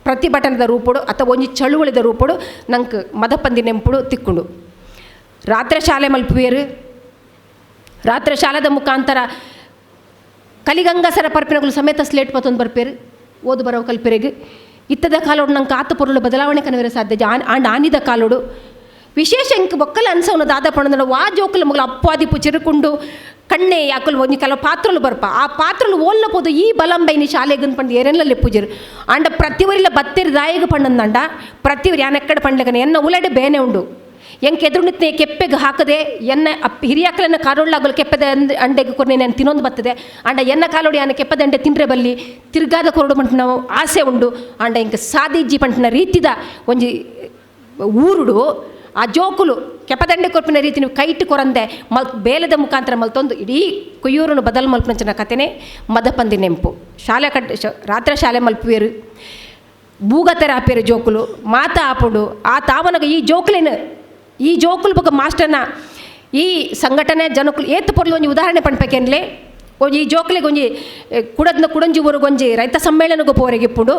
ಪ್ರತಿಭಟನೆದ ರೂಪುಡು ಅಥವಾ ಒಂಜಿ ಚಳುವಳಿದ ರೂಪುಡು ನಂಗೆ ಮದಪಂದಿ ನೆಂಪುಡು ತಿಕ್ಕೊಂಡು. ರಾತ್ರಿ ಶಾಲೆ ಮಲ್ಪುವೇರು ರಾತ್ರಿ ಶಾಲೆದ ಮುಖಾಂತರ ಕಲಿಗಂಗಸರ ಪರ್ಪಿನಗಳು ಸಮೇತ ಸ್ಲೇಟ್ ಪತ್ತೊಂದು ಬರ್ಪೇರು ಓದು ಬರೋ ಕಲ್ಪೆರೆಗೆ. ಇತ್ತದ ಕಾಲೋಡು ನಂಗೆ ಆತ ಪೊರುಳು ಬದಲಾವಣೆ ಕನವರೆ ಸಾಧ್ಯ ಆಂಡ್ ಆನಿದ ಕಾಲೋಡು ವಿಶೇಷ ಇಂಕ್ ಬೊಕ್ಕಲ ಅನ್ಸವನು ದಾದ ಪಣಂದಡ ವಾ ಜೋಕುಲು ಮಗಲು ಅಪ್ಪಾದಿಪ್ಪು ಚಿರುಕುಂಡು ಕಣ್ಣೆ ಯಾಕಲು ಒಂಜಿ ಕೆಲವು ಪಾತ್ರಲು ಬರ್ಪ ಆ ಪಾತ್ರಲು ಓಲ್ಲ ಪೋದು ಈ ಬಲಂಬೈನಿ ಶಾಲೆಗನ್ ಪಂಡು ಏರೆಲ್ಲ ಪೂಜರು ಆಂಡ ಪ್ರತಿವರಿಲ ಬತ್ತೆರ್ ದಾಯಗ ಪಂಡಂದಂಡ ಪ್ರತಿವರಿ ಯಾನೆಕ್ಕಡ ಪಂಡ್ಲಗನೆ ಎನ್ನ ಉಲಡೆ ಬೇನೆ ಉಂಡು ಎಂಕ್ ಎದುರುನಿತ್ನೆ ಕೆಪ್ಪೆಗೆ ಹಾಕದೆ ಎನ್ನ ಹಿರಿಯಾಕಲನ್ನ ಕಾರೋಳ್ಳಾಗಲು ಕೆಪ್ಪದ ಅಂಡೆಗೆ ಕೊರ್ನೆ ನಾನು ತಿನ್ನೊಂದು ಬರ್ತದೆ ಅಂಡ ಎನ್ನ ಕಾಲೋಡಿ ಆನ ಕೆಪ್ಪದ ಅಂಡೆ ತಿಂದ್ರೆ ಬಲ್ಲಿ ತಿರ್ಗಾದ ಕೊರಡು ಪಂಟಿನ ಆಸೆ ಉಂಡು ಅಂಡ ಇಂಕ ಸಾದಿಜ್ಜಿ ಪಂಟಿನ ರೀತಿದ ಒಂಜಿ ಊರುಡು ಆ ಜೋಕುಲು ಕೆಪ್ಪದಂಡೆ ಕೊರ್ಪಿನ ರೀತಿ ನೀವು ಕೈಟ್ ಕೊರಂದೆ ಮಲ್ ಬೇಲದ ಮುಖಾಂತರ ಮಲ್ತೊಂದು ಇಡೀ ಕೊಯ್ಯೂರನ್ನು ಬದಲು ಮಲ್ಪನಂಚಿನ ಕತೆನೇ ಮದಪಂದಿ ನೆಂಪು. ಶಾಲೆ ಕಟ್ ರಾತ್ರಿ ಶಾಲೆ ಮಲ್ಪುವೇರು ಬೂಗತರ ಆಪೇರು ಜೋಕುಲು ಮಾತ ಆಪುಂಡು ಆ ತಾವನಗ ಈ ಜೋಕುಲೇನು ಈ ಜೋಕುಲು ಬೊಕ್ಕ ಮಾಸ್ಟರ್ನ ಈ ಸಂಘಟನೆ ಜನಕುಲು ಏತು ಪೊರ್ಲು ಒಂಜಿ ಉದಾಹರಣೆ ಪಣ್ಪೇಕೆನ್ಲೆ ಒಂಜಿ ಈ ಜೋಕುಲಿಗೆ ಒಂಜಿ ಕುಡದ್ನ ಕುಡಂಜಿ ಊರುಗೊಂಜಿ ರೈತ ಸಮ್ಮೇಳನಗೂ ಪೋರೆಗಿಪ್ಪುಂಡು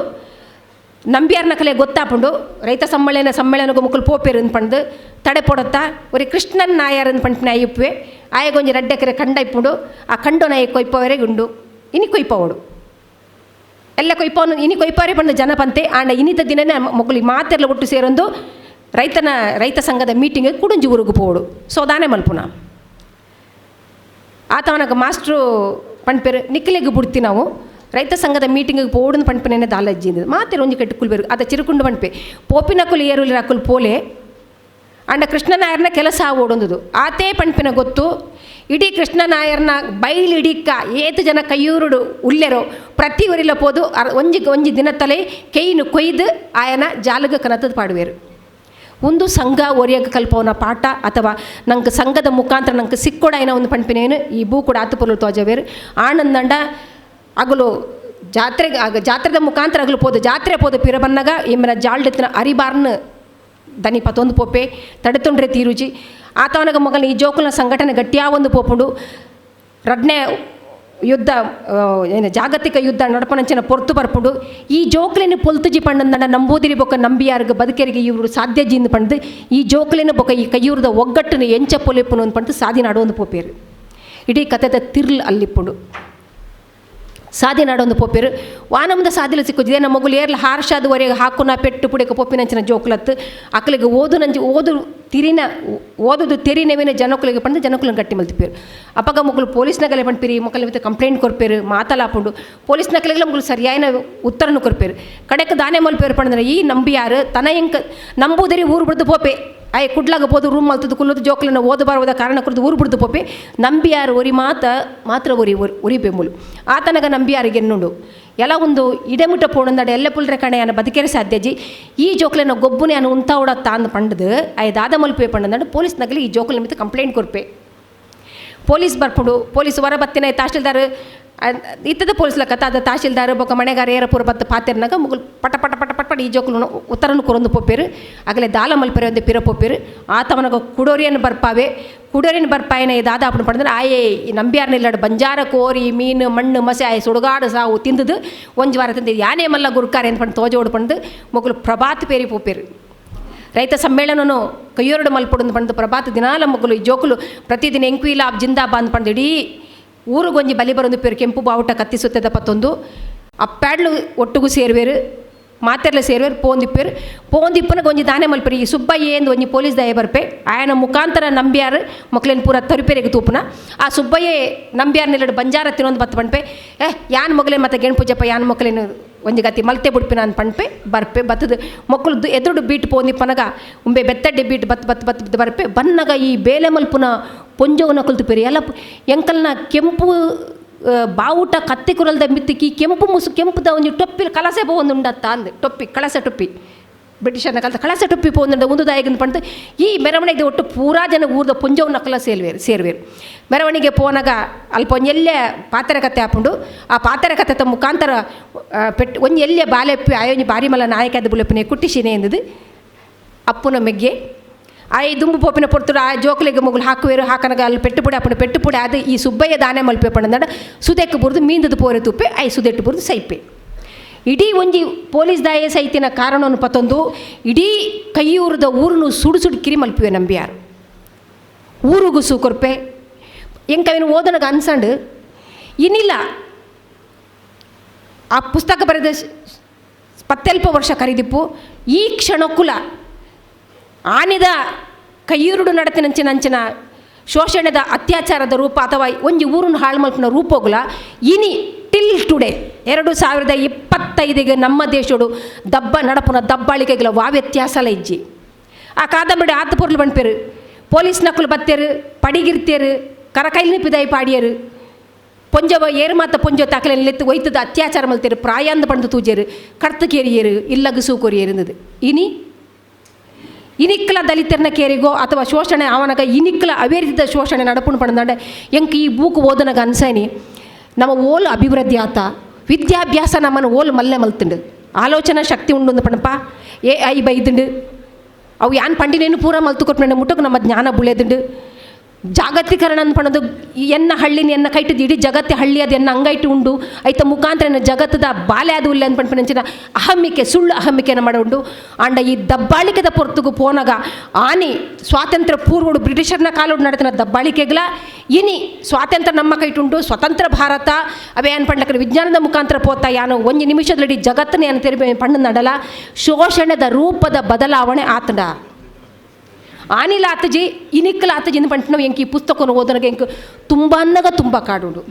ನಂಬಿಯಾರ್ನ ಕಲೆ ಗೊತ್ತಾಪುಂಡು ರೈತ ಸಮ್ಮೇಳನಗೂ ಮುಕ್ಕಲು ಪೋಪೇರು ಪಂಡು ತಡೆ ಪೊಡತ್ತ ಒರಿ ಕೃಷ್ಣನ್ ನಾಯರ್ ಪಂಪಿನ ಅಯ್ಯಪ್ಪೆ ಆಯಗೊಂಜಿ ರಡ್ಡೆಕರೆ ಕಂಡ ಇಪ್ಪುಂಡು ಆ ಕಂಡು ನಾಯ ಕೊಯ್ಪವರೆಗೆ ಉಂಡು ಇನಿ ಕೊಯ್ಪವಡು ಎಲ್ಲ ಕೊಯ್ಪವನು ಇನಿ ಕೊಯ್ಪಾರೆ ಪಂಡು ಜನ ಪಂತೆ ಆಂಡ ಇನಿತ ದಿನನೇ ಮೊಗಲಿ ಮಾತೆಲ್ಲ ಒಟ್ಟು ಸೇರೊಂದು ರೈತ ಸಂಘದ ಮೀಟಿಂಗ್ ಕುಡಂಜಿ ಊರಿಗೆ ಪೋಡು ಸೊ ದಾನೆ ಮಲ್ಪುನ ಆತವನಗ ಮಾಸ್ಟ್ರು ಪಂಡ್ಪೇರು ನಿಕ್ಲೆಗ್ ಬುಡ್ತಿ ನಾವು ರೈತ ಸಂಘದ ಮೀಟಿಂಗಿಗೆ ಪೋಡುಂದು ಪನ್ಪಿನ ದಾಲಜ್ಜಿಂದು ಮಾತೆರ್ ಒಂಜಿ ಕಟ್ಟು ಕುಲ್ಬೇರು ಅದ ಚಿರುಕುಂಡು ಪನ್ಪೆ ಪೋಪಿನಕುಲು ಏರುಲಿ ಅಕುಲು ಪೋಲೆ ಅಂಡ ಕೃಷ್ಣನಾಯರ್ನ ಕೆಲಸ ಓಡೊಂದುದು ಆತೇ ಪನ್ಪಿನ ಗೊತ್ತು. ಇಡೀ ಕೃಷ್ಣನಾಯರ್ನ ಬೈಲು ಇಡೀಕ್ಕ ಏತು ಜನ ಕೈಯೂರುಡು ಉಲ್ಲೆರೋ ಪ್ರತಿ ಊರಿಲ ಪೋದು ಒಂಜಿ ಒಂಜಿ ದಿನತ್ತಲೇ ಕೆಯ್ನು ಕೊಯ್ದು ಆಯನ ಜಾಲಗ ಕನತದ ಪಾಡುವೇರು. ಒಂದು ಸಂಘ ಒರಿಯಗ ಕಲ್ಪವನ ಪಾಠ ಅಥವಾ ನಂಗೆ ಸಂಘದ ಮುಖಾಂತರ ನಂಗೆ ಸಿಕ್ಕೊಡಾಯನ ಒಂದು ಪನ್ಪಿನೇನು ಈ ಬೂ ಕೂಡ ಆತುಪೊರ್ಲು ತೋಜವೇರು. ಆನಂದಂಡ ಅಗಲು ಜಾತ್ರೆಗೆ ಆಗ ಜಾತ್ರೆದ ಮುಖಾಂತರ ಅಗಲು ಪೋದು ಜಾತ್ರೆ ಪೋದು ಪಿರ ಬನ್ನಗ ಇಮ್ಮನ ಜಾಲ್ಡೆತ್ತಿನ ಅರಿಬಾರ್ನ ದನಿ ಪತ್ತೊಂದು ಪೋಪೆ ತಡೆತೊಂಡ್ರೆ ತೀರುಜಿ ಆತವನಗ ಮಗನ ಈ ಜೋಕುಲ್ನ ಸಂಘಟನೆ ಗಟ್ಟಿಯಾ ಒಂದು ಪೋಪುಂಡು. ರಡ್ನೇ ಯುದ್ಧ ಏನು ಜಾಗತಿಕ ಯುದ್ಧ ನಡಪನಂಚಿನ ಪೊರ್ತು ಬರ್ಪುಂಡು. ಈ ಜೋಕ್ಲೆನ ಪೊಲ್ತುಜಿ ಪಂಡಂದಣ ನಂಬೂದಿರಿ ಬೊಕ್ಕ ನಂಬಿಯಾರ್ಗ ಬದುಕೆರಿಗೆ ಇವರು ಸಾಧ್ಯ ಜಿಂದು ಪಂಡ್ದು ಈ ಜೋಕ್ಲೆನ ಬೊಕ್ಕ ಈ ಕೈಯೂರದ ಒಗ್ಗಟ್ಟನ್ನು ಎಂಚ ಪೊಲೆಪುನು ಅಂದ್ ಪಂಡ್ದು ಸಾದಿ ನಾಡೊಂದು ಪೋಪೇರು. ಇಡೀ ಕತೆದ ತಿರ್ಲ್ ಅಲ್ಲಿಪ್ಪುಂಡು. ಸಾದಿ ನಾಡೊಂದು ಪೋಪೇರು ವಾನಮದ ಸಾದಿಲ ಸಿಕ್ಕು ನಮ್ಮ ಮಗುಲು ಏರ್ಲ ಹಾರ್ಷಾದವರೆಗೆ ಹಾಕುನ ಪೆಟ್ಟು ಪುಡೆಕ ಪೊಪ್ಪಿನಂಚಿನ ಜೋಕ್ಲತ್ತು ಅಕ್ಲಿಗೆ ಓದು ನಂಜಿ ಓದು ತಿರಿನ ಓದುದು ತೆರಿನವೇನ ಜನಕುಲಿಗೆ ಪಂಡು ಜನಕುಲನ ಗಟ್ಟಿ ಮಲ್ತಿಪೇರು. ಅಪ್ಪಗ ಮಕ್ಕಳು ಪೊಲೀಸ್ನಗಲೆ ಪಂಡ್ಪಿರಿ ಮಕ್ಕಳ ಮಿತ್ತ ಕಂಪ್ಲೇಂಟ್ ಕೊರ್ಪೇರು ಮಾತಲಾಪುಂಡು ಪೊಲೀಸ್ ನಕಲಿಗೆ ಮಕ್ಕಳು ಸರಿಯಾದ ಉತ್ತರನು ಕೊರ್ಪೇರು. ಕಡೆಕ್ ದಾನೆ ಮಲ್ಪೇರು ಪಂಡಂದ್ರೆ ಈ ನಂಬಿಯಾರು ತನ ಎಂಕ ನಂಬುದರಿ ಊರು ಬಿಡ್ದು ಪೋಪೆ ಆಯ್ ಕುಡ್ಲಾಗ ಪೋದು ರೂಮ್ ಮಲ್ತದ್ದು ಕುಲ್ಲದು ಜೋಕ್ಲನ್ನ ಓದು ಬಾರದ ಕಾರಣ ಕುರಿತು ಊರು ಬಿಡ್ದು ಪೋಪೆ ನಂಬಿಯಾರು ಒರಿ ಮಾತ ಮಾತ್ರ ಒರಿ ಒರಿ ಬೆಂಬುಲು ಆತನಗ ನಂಬಿಯಾರಿಗೆ ಎನ್ನುಂಡು ಎಲ್ಲ ಒಂದು ಇಡೆಮುಟ್ಟ ಪೋಣಂದಡ ಎಲ್ಲ ಪುಲ್ರೆ ಕಣೆ ಅನ್ನ ಬದುಕೆರೆ ಸಾಧ್ಯಜಿ ಈ ಜೋಕ್ಲನ್ನ ಗೊಬ್ಬುನೆ ಅನ್ನ ಉಂತಾವಡ ತಾಂದು ಪಂಡದು ಆಯ್ ದಾದ ಮಲ್ಪೆ ಪಂಡಂದಡ ಪೊಲೀಸ್ ನಗಲಿ ಈ ಜೋಕ್ಲ ನಿಮಿತ್ತ ಕಂಪ್ಲೇಂಟ್ ಕೊರ್ಪೆ. ಪೊಲೀಸ್ ಬರ್ಪುಂಡು ಪೊಲೀಸ್ ಹೊರ ಬತ್ತಿನ ತಹಶೀಲ್ದಾರ್ ಇತ್ತದ ಪೊಲೀಸ್ ಲಕ್ಕ ಅದ ತಹಶೀಲ್ದಾರ್ ಬೊಕ್ಕ ಮನೆಗಾರ ಏರಪುರ ಬತ್ತು ಪಾತೆರ್ನಾಗ ಮುಗುಲ್ ಪಟ ಪಟ ಪಟ ಪಟ ಪಟ ಈ ಜೋಕುಲು ಉತ್ತರನು ಕೊರೊಂದು ಪೋಪೇರು ಆಗಲೇ ದಾಲ ಮಲ್ಪೆರೆ ಒಂದು ಪಿರ ಪೋಪೇರು ಆತವನಗ ಕುಡೋರಿಯನ್ನು ಬರ್ಪಾವೆ ಕುಡೋರಿಯನ್ನು ಬರ್ಪಾಯನ ದಾದ ಅಪ್ಪನ ಪಡೆದ್ರೆ ಆಯೇ ಈ ನಂಬಿಯಾರ್ನಿಲ್ಲಡು ಬಂಜಾರ ಕೋರಿ ಮೀನು ಮಣ್ಣು ಮಸೆ ಆಯೆ ಸುಡುಗಾಡು ಸಾವು ತಿಂದದು ಒಂಜು ವಾರ ತಿಂದು ಯಾನೇ ಮಲ್ಲ ಗುರುಕಾರೆ ಅಂತ ಪಂಡು ತೋಜೋಡು ಪಂಡು ಮೊಗಲು ಪ್ರಭಾತ್ ಪೇರಿ ಪೋಪೇರು. ರೈತ ಸಮ್ಮೇಳನನು ಕೈಯೋರಡು ಮಲ್ಪೊಡು ಪಂಡು ಪ್ರಭಾತ್ ದಿನಾಲ ಮೊಗಲು ಈ ಜೋಕುಲು ಪ್ರತಿದಿನ ಎಂಕ್ವಿಲಾಬ್ ಜಿಂದಾಬಾ ಅಂದ್ ಪಂಡು ಇಡೀ ಊರುಗೊಂಜಿ ಬಲಿ ಬರೊಂದು ಪೇರು ಕೆಂಪು ಬಾವುಟ ಕತ್ತಿಸುತ್ತದ ಪತ್ತೊಂದು ಅಪ್ಪ್ಯಾಡ್ಲು ಒಟ್ಟುಗು ಸೇರುವೇರು ಮಾತೆರ್ಲ ಸೇರುವೇರು ಪೋಂದಿಪ್ಪೇರು ಪೋಂದಿಪ್ಪನ ಒಂಜಿ ದಾನೆ ಮಲ್ಪೇರು ಈ ಸುಬ್ಬಯ್ಯ ಎಂದು ಒಂಜಿ ಪೊಲೀಸ್ ದಯ ಬರ್ಪೆ ಆಯನ ಮುಖಾಂತರ ನಂಬಿಯಾರು ಮಕ್ಳೇನು ಪೂರ ತರುಪೇರಿಗೆ ತೂಪುನ ಆ ಸುಬ್ಬಯ್ಯ ನಂಬಿಯಾರ್ ನಿಲ್ಲಡು ಬಂಜಾರ ತಿನ್ನೊಂದು ಬತ್ತು ಪಂಡ್ಪೆ ಏ ಯಾನ್ ಮಗಲೇನು ಮತ್ತೆ ಗೆಣ್ ಪೂಜಪ್ಪ ಯಾನ್ ಮಕ್ಕಳೇನು ಒಂಜಿ ಗತಿ ಮಲ್ತೆ ಬುಡ್ಪಿನ ಅಂದ್ ಪಂಡ್ಪೆ ಬರ್ಪೆ ಬತ್ತದ ಮಕ್ಕಳು ಎದುರು ಬೀಟ್ ಪೋಂದಿಪ್ಪನಗ ಉಂಬೆ ಬೆತ್ತಡ್ಡೆ ಬೀಟ್ ಬತ್ ಬತ್ ಬತ್ ಬರ್ಪೆ ಬನ್ನಗ ಈ ಬೇಲೆ ಮಲ್ಪುನ ಪೊಂಜೋವನ ಕುಲ್ತುಪೇರಿ ಎಲ್ಲ ಎಂಕಲ್ನ ಕೆಂಪು ಬಾವುಟ ಕತ್ತಿ ಕುರಲ್ದ ಮಿತ್ತಿಕಿ ಕೆಂಪು ಮುಸು ಕೆಂಪುದ ಒಂಜಿ ಟೊಪ್ಪಿ ಕಲಸೆ ಪೋವೊಂದುಂಡತ್ತ ಅಂದ್ ಟೊಪ್ಪಿ ಕಳಸೆ ಟೊಪ್ಪಿ ಬ್ರಿಟಿಷರ್ನ ಕಾಲದ ಕಳಸೆ ಟೊಪ್ಪಿ ಪೋವೊಂದುಂಡ ಒಂದು ದಾಯಗಂದು ಪಂಡ್ದು ಈ ಮೆರವಣಿಗೆ ಒಟ್ಟು ಪೂರಾ ಜನ ಊರ್ದ ಪೊಂಜೋವು ಸೇರ್ವೇರು ಸೇರ್ವೇರು. ಮೆರವಣಿಗೆ ಪೋನಾಗ ಅಲ್ಪ ಒಂಜಿ ಎಲ್ಲೆ ಪಾತೆರ ಕತೆ ಆಪುಂಡು ಆ ಪಾತೆರ ಕತೆತ ಮುಖಾಂತರ ಪೆಟ್ಟು ಒಂಜಿ ಎಲ್ಲೆ ಬಾಲೆಪ್ಪಿ ಆಯೊಂಜಿ ಬಾರಿ ಮಲ್ಲ ನಾಯಕದ ಬುಲೆಪಿನ ಕುಟ್ಟಿಶಿನೆ ಎಂದದು ಅಪ್ಪುನ ಮೆಗ್ಗೆ ಆಯ್ ದುಂಬು ಪೋಪಿನ ಪೊರ್ತುಡು ಆ ಜೋಕುಲಿಗೆ ಮೊಗಲು ಹಾಕುವೇರು ಹಾಕನಗ ಅಲ್ಲಿ ಪೆಟ್ಟು ಪುಡಿ ಅಪ್ಪುಂಡು ಪೆಟ್ಟು ಪುಡಿ ಅದು ಈ ಸುಬ್ಬಯ್ಯ ದಾನೆ ಮಲ್ಪೆ ಪಂಡಂದಡ ಸುದೆಕ್ಕು ಬುರ್ದು ಮೀಂದದು ಪೋರೆ ತುಪ್ಪೆ I ಸುದೆಟ್ಟು ಬುರ್ದು ಸೈಪೆ. ಇಡೀ ಒಂಜಿ ಪೊಲೀಸ್ ದಾಯ ಸೈತಿನ ಕಾರಣವನ್ನು ಪತ್ತೊಂದು ಇಡೀ ಕೈಯೂರದ ಊರುನು ಸುಡು ಸುಡು ಕಿರಿ ಮಲ್ಪಿವೆ ನಂಬಿಯಾರು ಊರುಗು ಸೂಕೊರ್ಪೆ ಎಂಕವಿನ ಓದನಗ ಅನ್ಸಂಡು ಇನ್ನಿಲ್ಲ ಆ ಪುಸ್ತಕ ಬರೆದ ಪತ್ತೆಲ್ಪ ವರ್ಷ ಕರಿದಿಪ್ಪು ಈ ಕ್ಷಣಕ್ಕುಲ ಆನಿದ ಕೈಯೂರುಡು ನಡತಿನಂಚಿನ ಅಂಚಿನ ಶೋಷಣೆದ ಅತ್ಯಾಚಾರದ ರೂಪ ಅಥವಾ ಒಂಜಿ ಊರನ್ನು ಹಾಳು ಮಲ್ಪುನ ರೂಪೋಗುಲ ಇನಿ ಟಿಲ್ ಟುಡೇ 2025 ನಮ್ಮ ದೇಶಡು ದಬ್ಬ ನಡಪುನ ದಬ್ಬಾಳಿಕೆಗಳ ವಾ ವ್ಯತ್ಯಾಸಲ ಇಜ್ಜಿ. ಆ ಕಾದಂಬರಿ ಆತ ಪೊರ್ಲು ಬಂಡ್ಪೇರು ಪೊಲೀಸ್ ನಕಲು ಬತ್ತೇರು ಪಡಿಗಿರ್ತೇರು ಕರಕೈಲಿನ ಪಿದಾಯಿ ಪಾಡಿಯರು ಪೊಂಜವ ಏರು ಮಾತ ಪೊಂಜೋ ತಾಕಲೆತ್ತು ಒಯ್ತದ ಅತ್ಯಾಚಾರ ಮಲ್ತೇರು ಪ್ರಾಯಾಂದ ಪಂಡು ತೂಜೇರು ಕರ್ತಕೇರಿಯರು ಇಲ್ಲಗು ಸೂಕೊರಿಯರು இருந்தது. ಇನಿ ಇನಿಕ್ಲ ದಲಿತರನ್ನ ಕೇರಿಗೋ ಅಥವಾ ಶೋಷಣೆ ಅವನಗ ಇನಿಕ್ಲ ಅವೇರಿದ ಶೋಷಣೆ ನಡಪುಣು ಪಂಡಂದಾಂಡ ಎಂಕ್ ಈ ಬೂಕು ಓದನಗ ಅನ್ಸನಿ ನಮ್ಮ ಓಲು ಅಭಿವೃದ್ಧಿ ಆತ ವಿದ್ಯಾಭ್ಯಾಸ ನಮ್ಮನ್ನು ಓಲು ಮಲ್ಲೆ ಮಲ್ತುಂಡು ಆಲೋಚನಾ ಶಕ್ತಿ ಉಂಡು ಪಣಪ್ಪ ಎ I ಬೈದುಂಡು ಅವು ಯಾನ್ ಪಂಡಿನೇನು ಪೂರ ಮಲ್ತು ಕೊಟ್ಟ ಮುಟ್ಟಕ್ಕೆ ನಮ್ಮ ಜ್ಞಾನ ಬುಳೆದುಂಡು ಜಾಗತೀಕರಣ ಅನ್ಪಣದು ಎನ್ನ ಹಳ್ಳಿನ ಎನ್ನ ಕೈಟದ ಇಡೀ ಜಗತ್ತೆ ಹಳ್ಳಿ ಅದು ಎನ್ನ ಅಂಗೈಟು ಉಂಡು ಐತ ಮುಖಾಂತರ ಎನ್ನ ಜಗತ್ತದ ಬಾಲೆ ಅದು ಇಲ್ಲ ಅನ್ಪಂಚಿನ ಅಹಮಿಕೆ ಸುಳ್ಳು ಅಹಮಿಕೆನ ಮಾಡ ಉಂಡು. ಆಂಡ ಈ ದಬ್ಬಾಳಿಕೆದ ಪೊರ್ತುಗು ಪೋನಗ ಆನಿ ಸ್ವಾತಂತ್ರ್ಯ ಪೂರ್ವಡು ಬ್ರಿಟಿಷರ್ನ ಕಾಲೋಡು ನಡೆದಿನ ದಬ್ಬಾಳಿಕೆಗಳ ಇನಿ ಸ್ವಾತಂತ್ರ್ಯ ನಮ್ಮ ಕೈಟುಂಡು ಸ್ವತಂತ್ರ ಭಾರತ ಅವೇ ಅನ್ಪಂಡ್ಲಕ್ಕ ವಿಜ್ಞಾನದ ಮುಖಾಂತರ ಪೋತ ಯಾನು ಒಂದು ನಿಮಿಷದಲ್ಲಿ ಇಡೀ ಜಗತ್ತನ್ನ ಏನು ತೆರಿಬೆ ಪಣ್ಣು ನಡಲ ಶೋಷಣೆದ ರೂಪದ ಬದಲಾವಣೆ ಆತಡ ಆನಿಲ ಆತಜಿ ಇನಿಕ್ಕಲ ಆತಜಿ ಎಂದು ಪಂಟಿನವು ಎಂಕ್ ಈ ಪುಸ್ತಕನ ಓದನಗ ಎಂಕ್ ತುಂಬ ಅನ್ನಗ ತುಂಬ ಕಾಡುಂಡು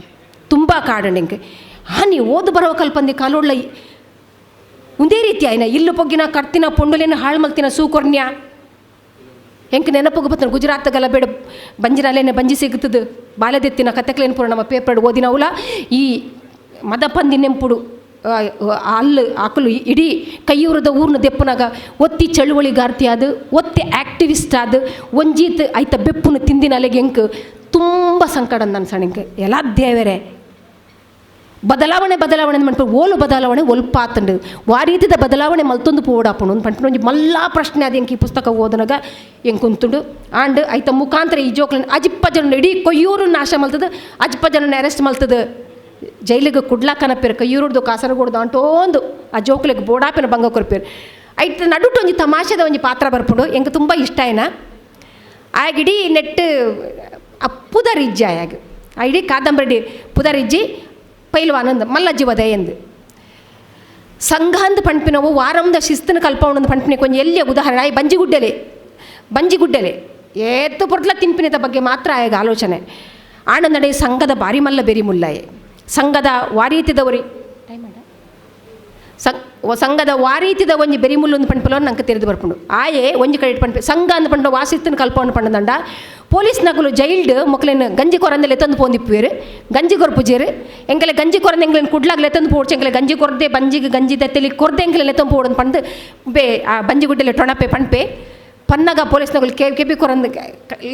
ತುಂಬ ಕಾಡುಂಡು ಎಂಕ್. ಹಾನಿ ಓದು ಬರವ ಕಲ್ಪಂದಿ ಕಾಲೋಡ್ಲ ಒಂದೇ ರೀತಿ ಆಯ್ನ ಇಲ್ಲು ಪೊಗ್ಗಿನ ಕರ್ತಿನ ಪೊಂಡುಲೇನ ಹಾಳು ಮಲ್ತಿನ ಸೂಕೊರ್ನ್ಯ ಎಂಕ್ ನೆನಪುಗು ಬತ್ತನ ಗುಜರಾತ್ ಗಲಭೆಡ್ ಬಂಜಿನಾಲೇನೆ ಬಂಜಿ ಸಿಗುತ್ತದು ಬಾಲ್ಯದೆತ್ತಿನ ಕತೆಕ್ಲೇನು ಪೂರ ನಮ್ಮ ಪೇಪರ್ ಓದಿನವುಲ ಈ ಮದಪಂದಿ ನೆಂಪುಡು ಅಲ್ಲು ಅಕಲು ಇಡೀ ಕೈಯೂರದ ಊರ್ನ ದೆಪ್ಪನಾಗ ಒತ್ತಿ ಚಳುವಳಿಗಾರ್ತಿ ಆದ ಒತ್ತಿ ಆ್ಯಕ್ಟಿವಿಸ್ಟ್ ಆದ ಒಂಜೀತ್ ಐತ ಬೆಪ್ಪುನ ತಿಂದಿನ ಅಲೆಗೆ ಎಂಕ್ ತುಂಬ ಸಂಕಟ ಅನ್ಸಣ ಎಂಕ್ ಎಲ್ಲ ದೇವರೇ ಬದಲಾವಣೆ ಬದಲಾವಣೆ ಮನ್ಪ ಓಲು ಬದಲಾವಣೆ ಒಲ್ಪಾತಂಡು ವಾರೀತಿದ ಬದಲಾವಣೆ ಮಲ್ತೊಂದು ಪೋಡಾಪುಂಡು ಒಂದು ಪಂಪುನ ಒಂಜಿ ಮಲ್ಲಾ ಪ್ರಶ್ನೆ ಅದು ಎಂಕ್ ಈ ಪುಸ್ತಕ ಓದನಗ ಎಂಕುಂತುಂಡು ಆಂಡ್ ಐತ ಮುಖಾಂತರ ಈ ಜೋಕ್ಲನ್ ಅಜಿಪ್ಪ ಜನ ಇಡೀ ಕೊಯ್ಯೂರು ನಾಶ ಮಲ್ತದ ಅಜಿಪ್ಪ ಜನನ ಅರೆಸ್ಟ್ ಮಲ್ತದ ಜೈಲಿಗೆ ಕುಡ್ಲಾಕನಪ್ಪೇರು ಕೈಯೂರುಡ್ದು ಕಾಸರಗೋಡ್ದು ಅಂಟೋಂದು ಆ ಜೋಕ್ಲಿಗೆ ಬೋಡಾಪಿನ ಭಂಗ ಕೊರ್ಪೇರು ಐತ ನಡುಟು ಒಂಜಿ ತಮಾಷೆದ ಒಂಜಿ ಪಾತ್ರ ಬರ್ಪುಂಡು ಎಂಕ್ ತುಂಬ ಇಷ್ಟ ಆಯ್ನ ಆಗ ಇಡೀ ನೆಟ್ ಆ ಪುದರಿಜ್ಜಿ ಆಯಾಗ ಆ ಇಡೀ ಕಾದಂಬರಿ ಪುದರಿಜ್ಜಿ ಪೈಲ್ವಾನಂದ್ ಮಲ್ಲಜ್ಜಿ ಎಂದು ಸಂಘಾಂದ್ ಪಣ್ಪಿನವು ವಾರಂದ ಶಿಸ್ತನ ಕಲ್ಪವಣಂದು ಪಣ್ಪಿನ ಕೊಂಚ ಎಲ್ಲಿಯ ಉದಾಹರಣೆ ಆಯ್ ಬಂಜಿಗುಡ್ಡೆಲೆ ಬಂಜಿಗುಡ್ಡೆಲೆ ಏತ್ತು ಪೊಟ್ಲ ತಿನ್ಪಿನದ ಬಗ್ಗೆ ಮಾತ್ರ ಆಯಾಗ ಆಲೋಚನೆ ಆನಂದಡೆ ಸಂಘದ ಬಾರಿ ಮಲ್ಲ ಬೆರಿ ಮುಲ್ಲಾಯೆ ಸಂಘದ ವಾರೀತಿದವರಿ ಸಂಘದ ವಾರೀತಿದ ಒಂಜಿ ಬೆರಿಮುಲ್ಲು ಒಂದು ಪಣ್ಪಲೋ ನಂಗೆ ತೆರೆದು ಬರ್ಪುಂಡು ಆಯೆ ಒಂಜಿ ಕಡೆ ಪಣ್ಪೆ ಸಂಘ ಅಂದ್ ಪಂಡ ವಾಸಿಸ್ತನ ಕಲ್ಪವನ್ನ ಪಂಡದಂಡ ಪೊಲೀಸ್ ನಕಲು ಜೈಲ್ಡ್ ಮೊಕ್ಲೆನ್ ಗಂಜಿ ಕೊರಂದೆ ಲೆತ್ತಂದು ಪೋಂದಿಪ್ಪುವೇರು ಗಂಜಿ ಕೊರ್ಪುಜೇರು ಎಂಕಲೆ ಗಂಜಿ ಕೊರಂದೆ ಎಂಗ್ಲೆನ್ ಕುಡ್ಲಾಗ್ ಲೆತ್ತಂದು ಪೋಡ್ಚು ಎಂಕಲೆ ಗಂಜಿ ಕೊರ್ದೆ ಬಂಜಿಗೆ ಗಂಜಿ ದತ್ತೆಲಿ ಕೊರ್ದೆ ಎಂಕಲೆ ಲೆತ್ತಂದು ಪೋಡಂದು ಪಂದು ಬೇ ಆ ಬಂಜಿಗುಡ್ಡೆಲೆ ಟೊಣಪೆ ಪಣ್ಪೆ ಪನ್ನಗ ಪೊಲೀಸ್ನಗಳು ಕೆ ಕೆಪಿ ಕೊರಂದು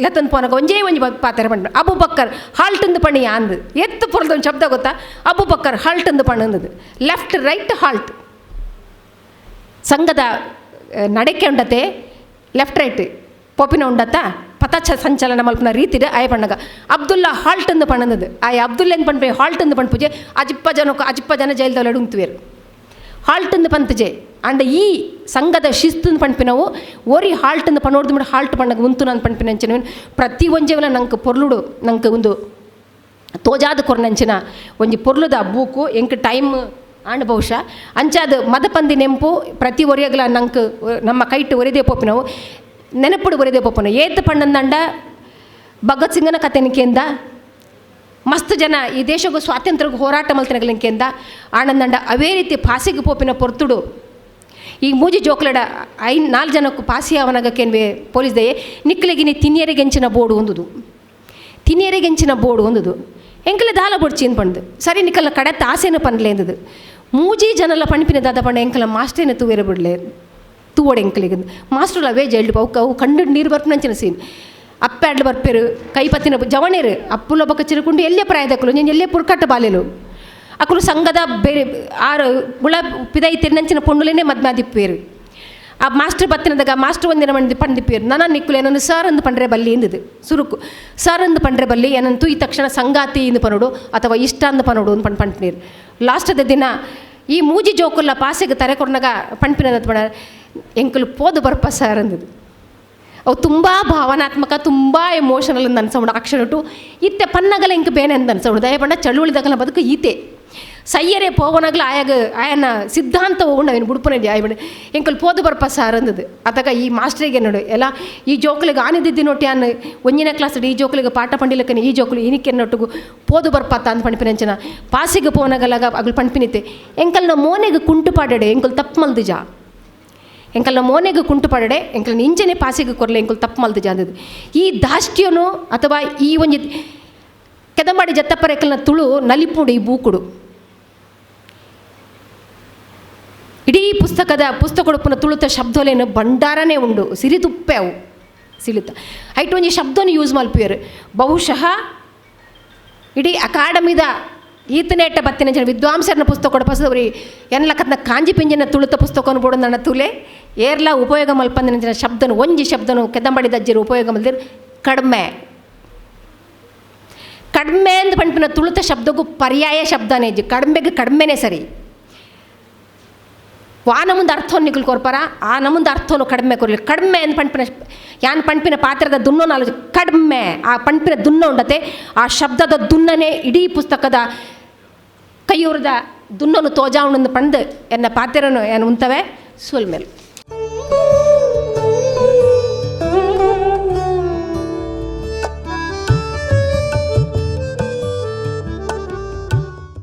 ಲೆತ್ತಂದು ಪೋನಗ ಒಂಜೇ ಒಂಜಿ ಪಾತ್ರ ಪಂಡ ಅಬು ಬಕ್ಕರ್ ಹಾಲ್ಟಂದು ಪಣಿ ಅಂದು ಎತ್ತು ಪೊರ್ದ ಒಂದು ಶಬ್ದ ಗೊತ್ತಾ ಅಬು ಬಕ್ಕರ್ ಹಾಲ್ಟಂದು ಪಣ್ಣಂದದು left right halt ಸಂಘದ ನಡಕೆ ಉಂಡತೆ ಲೆಫ್ಟ್ ರೈಟ್ ಪೊಪಿನ ಉಂಡತ್ತ ಪಥ ಸಂಚಲನ ಮಲ್ಪನ ರೀತಿಡೆ ಆಯ ಪಣ್ಣಗ ಅಬ್ದುಲ್ಲಾ ಹಾಲ್ಟ್ ಅಂದು ಪಣ್ಣಂದದು ಆಯ ಅಬ್ದುಲ್ಲ ಎಂದು ಪಣ್ಪೆ ಹಾಲ್ಟ್ ಅಂದು ಪಣ್ಪುಜೆ ಅಜಿಪ್ಪ ಜನಕ್ಕೆ ಅಜಿಪ್ಪ ಜನ ಜೈಲ್ದೊಳಗಡೆ ಉಂತುವೇರು ಹಾಲ್ಟ್ ಅಂದು ಪಂತಜೆ ಅಂಡ ಈ ಸಂಘದ ಶಿಸ್ತುಂದು ಪಣ್ಪಿನವು ಓರಿ ಹಾಲ್ಟ್ ಅಂದು ಪಣ್ಣೋಡ್ದು ಬಿಡು ಹಾಲ್ಟ್ ಪಣ್ಣಗ ಉಂತು ನಾನು ಪಣ್ಪಿನ ಅಂಚಿನ ಪ್ರತಿ ಒಂಜೆವಲ ನಂಗೆ ಪೊರ್ಲುಡು ನಂಗೆ ಒಂದು ತೋಜಾದ ಕೊರ್ನಂಚಿನ ಒಂಜಿ ಪೊರ್ಲುದ ಬೂಕು ಎಂಕ್ ಟೈಮ್ ಆಂಡ್ ಬಹುಶಃ ಅಂಚಾದ ಮದಪಂದಿ ನೆಂಪು ಪ್ರತಿ ಒರಿಯಗಲ ನಂಗೆ ನಮ್ಮ ಕೈಟ್ ಒರಿದೇ ಪೋಪಿನವು ನೆನಪುಡು ಒರಿದೇ ಪೋಪುನ ಏತ್ ಪಣ್ಣಂದಂಡ ಭಗತ್ ಸಿಂಗನ ಕತೆನಿಕೆಂದ ಮಸ್ತ್ ಜನ ಈ ದೇಶಕ್ಕೂ ಸ್ವಾತಂತ್ರ್ಯಕ್ಕೆ ಹೋರಾಟ ಮಲ್ತನಗಲಿಂಕೆಂದ ಆನಂದಂಡ ಅವೇ ರೀತಿ ಫಾಸಿಗೆ ಪೋಪಿನ ಪೊರ್ತುಡು ಈ ಮೂಜಿ ಜೋಕ್ಲಡ 5-4 ಜನಕ್ಕೂ ಪಾಸಿ ಅವನಾಗಕ್ಕೇನ್ವೆ ಪೊಲೀಸ್ ದಯೆ ನಿಕ್ಲೆಗಿನಿ ತಿನ್ನಿಯರಿಗೆಂಚಿನ ಬೋರ್ಡು ಒಂದುದು ತಿನ್ನಿಯರಿಗೆಂಚಿನ ಬೋರ್ಡು ಒಂದುದು ಎಂಕಲೆ ದಾಲ ಬೊಡ್ಚಿನ್ ಪಂಡು ಸರಿ ನಿಕ್ಕಲ್ಲ ಕಡೆ ತಾಸೇನು ಪನ್ಲೇಂದದು ಮೂಜಿ ಜನಲ ಪಣಿಪಿನ ದಾದ ಪಂಡ ಎಂಕಲ ಮಾಸ್ಟೇನ ತೂವೇರ ಬಿಡ್ಲೆ ತೂವಡೆ ಎಂಕಲಿಗೆ ಮಾಸ್ಟರ್ಲ ಅವೇ ಜೈಲ್ಡ್ ಅವು ಅವು ಕಂಡು ನೀರು ಬರ್ಪುನಂಚಿನ ಸೀನ್ ಅಪ್ಪಾಡ್ಲು ಬರ್ಪೇರು ಕೈಪತ್ತಿನ ಜವಣೇರು ಅಪ್ಪುಲ ಬೊಕ್ಕ ಚಿರುಕುಂಡು ಎಲ್ಲೇ ಪ್ರಾಯದಕ್ಕಲು ನೀನು ಎಲ್ಲೇ ಪುರ್ಕಟ್ಟ ಬಾಲೆಲು ಅಕುಲು ಸಂಘದ ಬೇರೆ ಆರು ಉಳ ಪಿದೈ ತಿರ್ನಂಚಿನ ಪೊಣ್ಣುಲೇನೆ ಮದ್ಮಾದಿಪ್ಪೇರು ಆ ಮಾಸ್ಟರ್ ಬತ್ತಿನದಾಗ ಮಾಸ್ಟರ್ ಒಂದಿನ ಮಂದಿ ಪಂದಿಪ್ಪೇರು ನನ್ನ ನಿಕ್ಕುಲೆ ನನ್ನ ಸರ್ ಅಂದು ಪಂಡ್ರೆ ಬಲ್ಲಿ ಎಂದಿದ್ದು ಸುರುಕು ಸರ್ ಅಂದು ಪಂಡ್ರೆ ಬಲ್ಲಿ ಏನಂತೂ ಈ ತಕ್ಷಣ ಸಂಗಾತಿ ಇಂದು ಪನೋಡು ಅಥವಾ ಇಷ್ಟ ಅಂದು ಪನೋಡು ಅಂದು ಪಣ್ ಪಂಟ್ನೀರು ಲಾಸ್ಟದ ದಿನ ಈ ಮೂಜಿ ಜೋಕುಲ್ಲ ಪಾಸಿಗೆ ತರೆ ಕೊಡ್ನಾಗ ಪಂಪಿನ ಪಣ ಎಂಕಲು ಪೋದು ಬರ್ಪ ಸರ್ ಅಂದದು ಅವು ತುಂಬ ಭಾವನಾತ್ಮಕ ತುಂಬ ಎಮೋಷನಲ್ ಅಂತ ಅನ್ಸೋಣ ಅಕ್ಷರಟು ಇತ್ತೆ ಪನ್ನಗಲ ಇಂಕ ಬೇನೆ ಅಂತ ಅನ್ಸೋಣ ದಯಪಂಡ ಚಳುವಳಿದಾಗಲ ಬದುಕು ಈತೆ ಸಯ್ಯರೇ ಪೋವನಾಗಲ ಆಯಾಗ ಆಯನ ಸಿದ್ಧಾಂತ ಹೋಗೋಣ ಅವನು ಬುಡ್ಪನ ಆಯಬಣ ಎಂಕಲ್ ಪೋದು ಬರ್ಪ ಸಾರ್ ಅಂದದು ಅದಾಗ ಈ ಮಾಸ್ಟ್ರಿಗೆ ನೋಡು ಎಲ್ಲ ಈ ಜೋಕ್ಲಿಗೆ ಆನಿದ್ದಿದ್ದು ನೋಟಿ ಆನ್ ಒಂದಿನ ಕ್ಲಾಸ್ ಈ ಜೋಕ್ಲಿಗೆ ಪಾಠ ಪಂಡಿಲಕ್ಕನೆ ಈ ಜೋಕ್ಲು ಇನಿಕೆ ನೊಟ್ಟುಗು ಪೋದು ಬರ್ಪಾತ ಅಂದ್ ಪಣ್ಪಿನಂಚನ ಪಾಸಿಗೆ ಪೋವನಾಗಲಾಗ ಅಗಲು ಪಣ್ಪಿನಿತೆ ಎಂಕಲ್ನ ಮೋನೆಗೆ ಕುಂಟು ಪಾಡಡೆ ಎಂಕಲ್ ತಪ್ಪು ಮಲ್ದಿಜ ಎಂಕಲ್ನ ಮೋನೆಗೆ ಕುಂಟು ಪಾಡಡೆ ಎಂಕಲ್ನ ಇಂಚನೆ ಪಾಸಿಗೆ ಕೊರಲೆ ಎಂಕಲ್ ತಪ್ಪು ಮಲ್ದಿಜ ಅಂದದು ಈ ದಾಷ್ಟ್ಯನು ಅಥವಾ ಈ ಒಂಜಿ ಕೆದಂಬಾಡಿ ಜತ್ತಪ್ಪರೆಕಲ್ನ ತುಳು ನಲಿಪುಡು ಈ ಬೂಕುಡು ಇಡೀ ಪುಸ್ತಕದ ಪುಸ್ತಕೊಡುಪ್ಪುನ ತುಳುತ ಶಬ್ದಲೇನು ಭಂಡಾರನೇ ಉಂಡು ಸಿರಿದುಪ್ಪೆ ಅವು ಸಿಲಿತ ಐಟ್ ಒಂಜಿ ಶಬ್ದನು ಯೂಸ್ ಮಲ್ಪಿಯರು ಬಹುಶಃ ಇಡೀ ಅಕಾಡೆಮಿದ ಈತನೇಟ ಬತ್ತಿನ ಜನ ವಿದ್ವಾಂಸರನ್ನ ಪುಸ್ತಕ ಕೊಡಪಸದವ್ರಿ ಎನ್ಲಕತ್ನ ಕಾಂಜಿ ಪಿಂಜಿನ ತುಳುತ ಪುಸ್ತಕವನ್ನು ಬೋಡ ನನ್ನ ತುಲೆ ಏರ್ಲ ಉಪಯೋಗ ಮಲ್ಪಂದಿನ ಜನ ಶಬ್ದನು ಒಂಜಿ ಶಬ್ದನು ಕೆದಂಬಾಡಿ ದಜ್ಜಿರು ಉಪಯೋಗ ಮಲ್ದಿರು ಕಡಿಮೆ ಕಡಿಮೆ ಅಂದ್ ಪಣ್ಪಿನ ತುಳುತ ಶಬ್ದಕ್ಕೂ ಪರ್ಯಾಯ ಶಬ್ದನೇ ಇಜ್ಜಿ ಕಡಿಮೆಗೆ ಕಡಿಮೆನೇ ಸರಿ ವಾ ನಮ್ಮದು ಅರ್ಥವನ್ನು ನಿಕಲ್ ಕೊರ್ಪಾರ ಆ ನಮ್ಮದು ಅರ್ಥವನ್ನು ಕಡಿಮೆ ಕೊರಲಿ ಕಡಿಮೆ ಅಂದ್ ಪಣ್ಪಿನ ಯಾನ್ ಪಣ್ಪಿನ ಪಾತ್ರದ ದುನ್ನೋ ನಾಲು ಕಡಿಮೆ ಆ ಪಣ್ಪಿನ ದುನ್ನ ಉಂಡತೆ ಆ ಶಬ್ದದ ದುನ್ನನೇ ಇಡೀ ಪುಸ್ತಕದ ಕೈಯೂರದ ದುನ್ನನು ತೋಜಾವಣನ್ನು ಪಂದು ಎನ್ನ ಪಾತ್ರನು ಏನು ಉಂತವೆ ಸೋಲ್ಮೇಲೆ.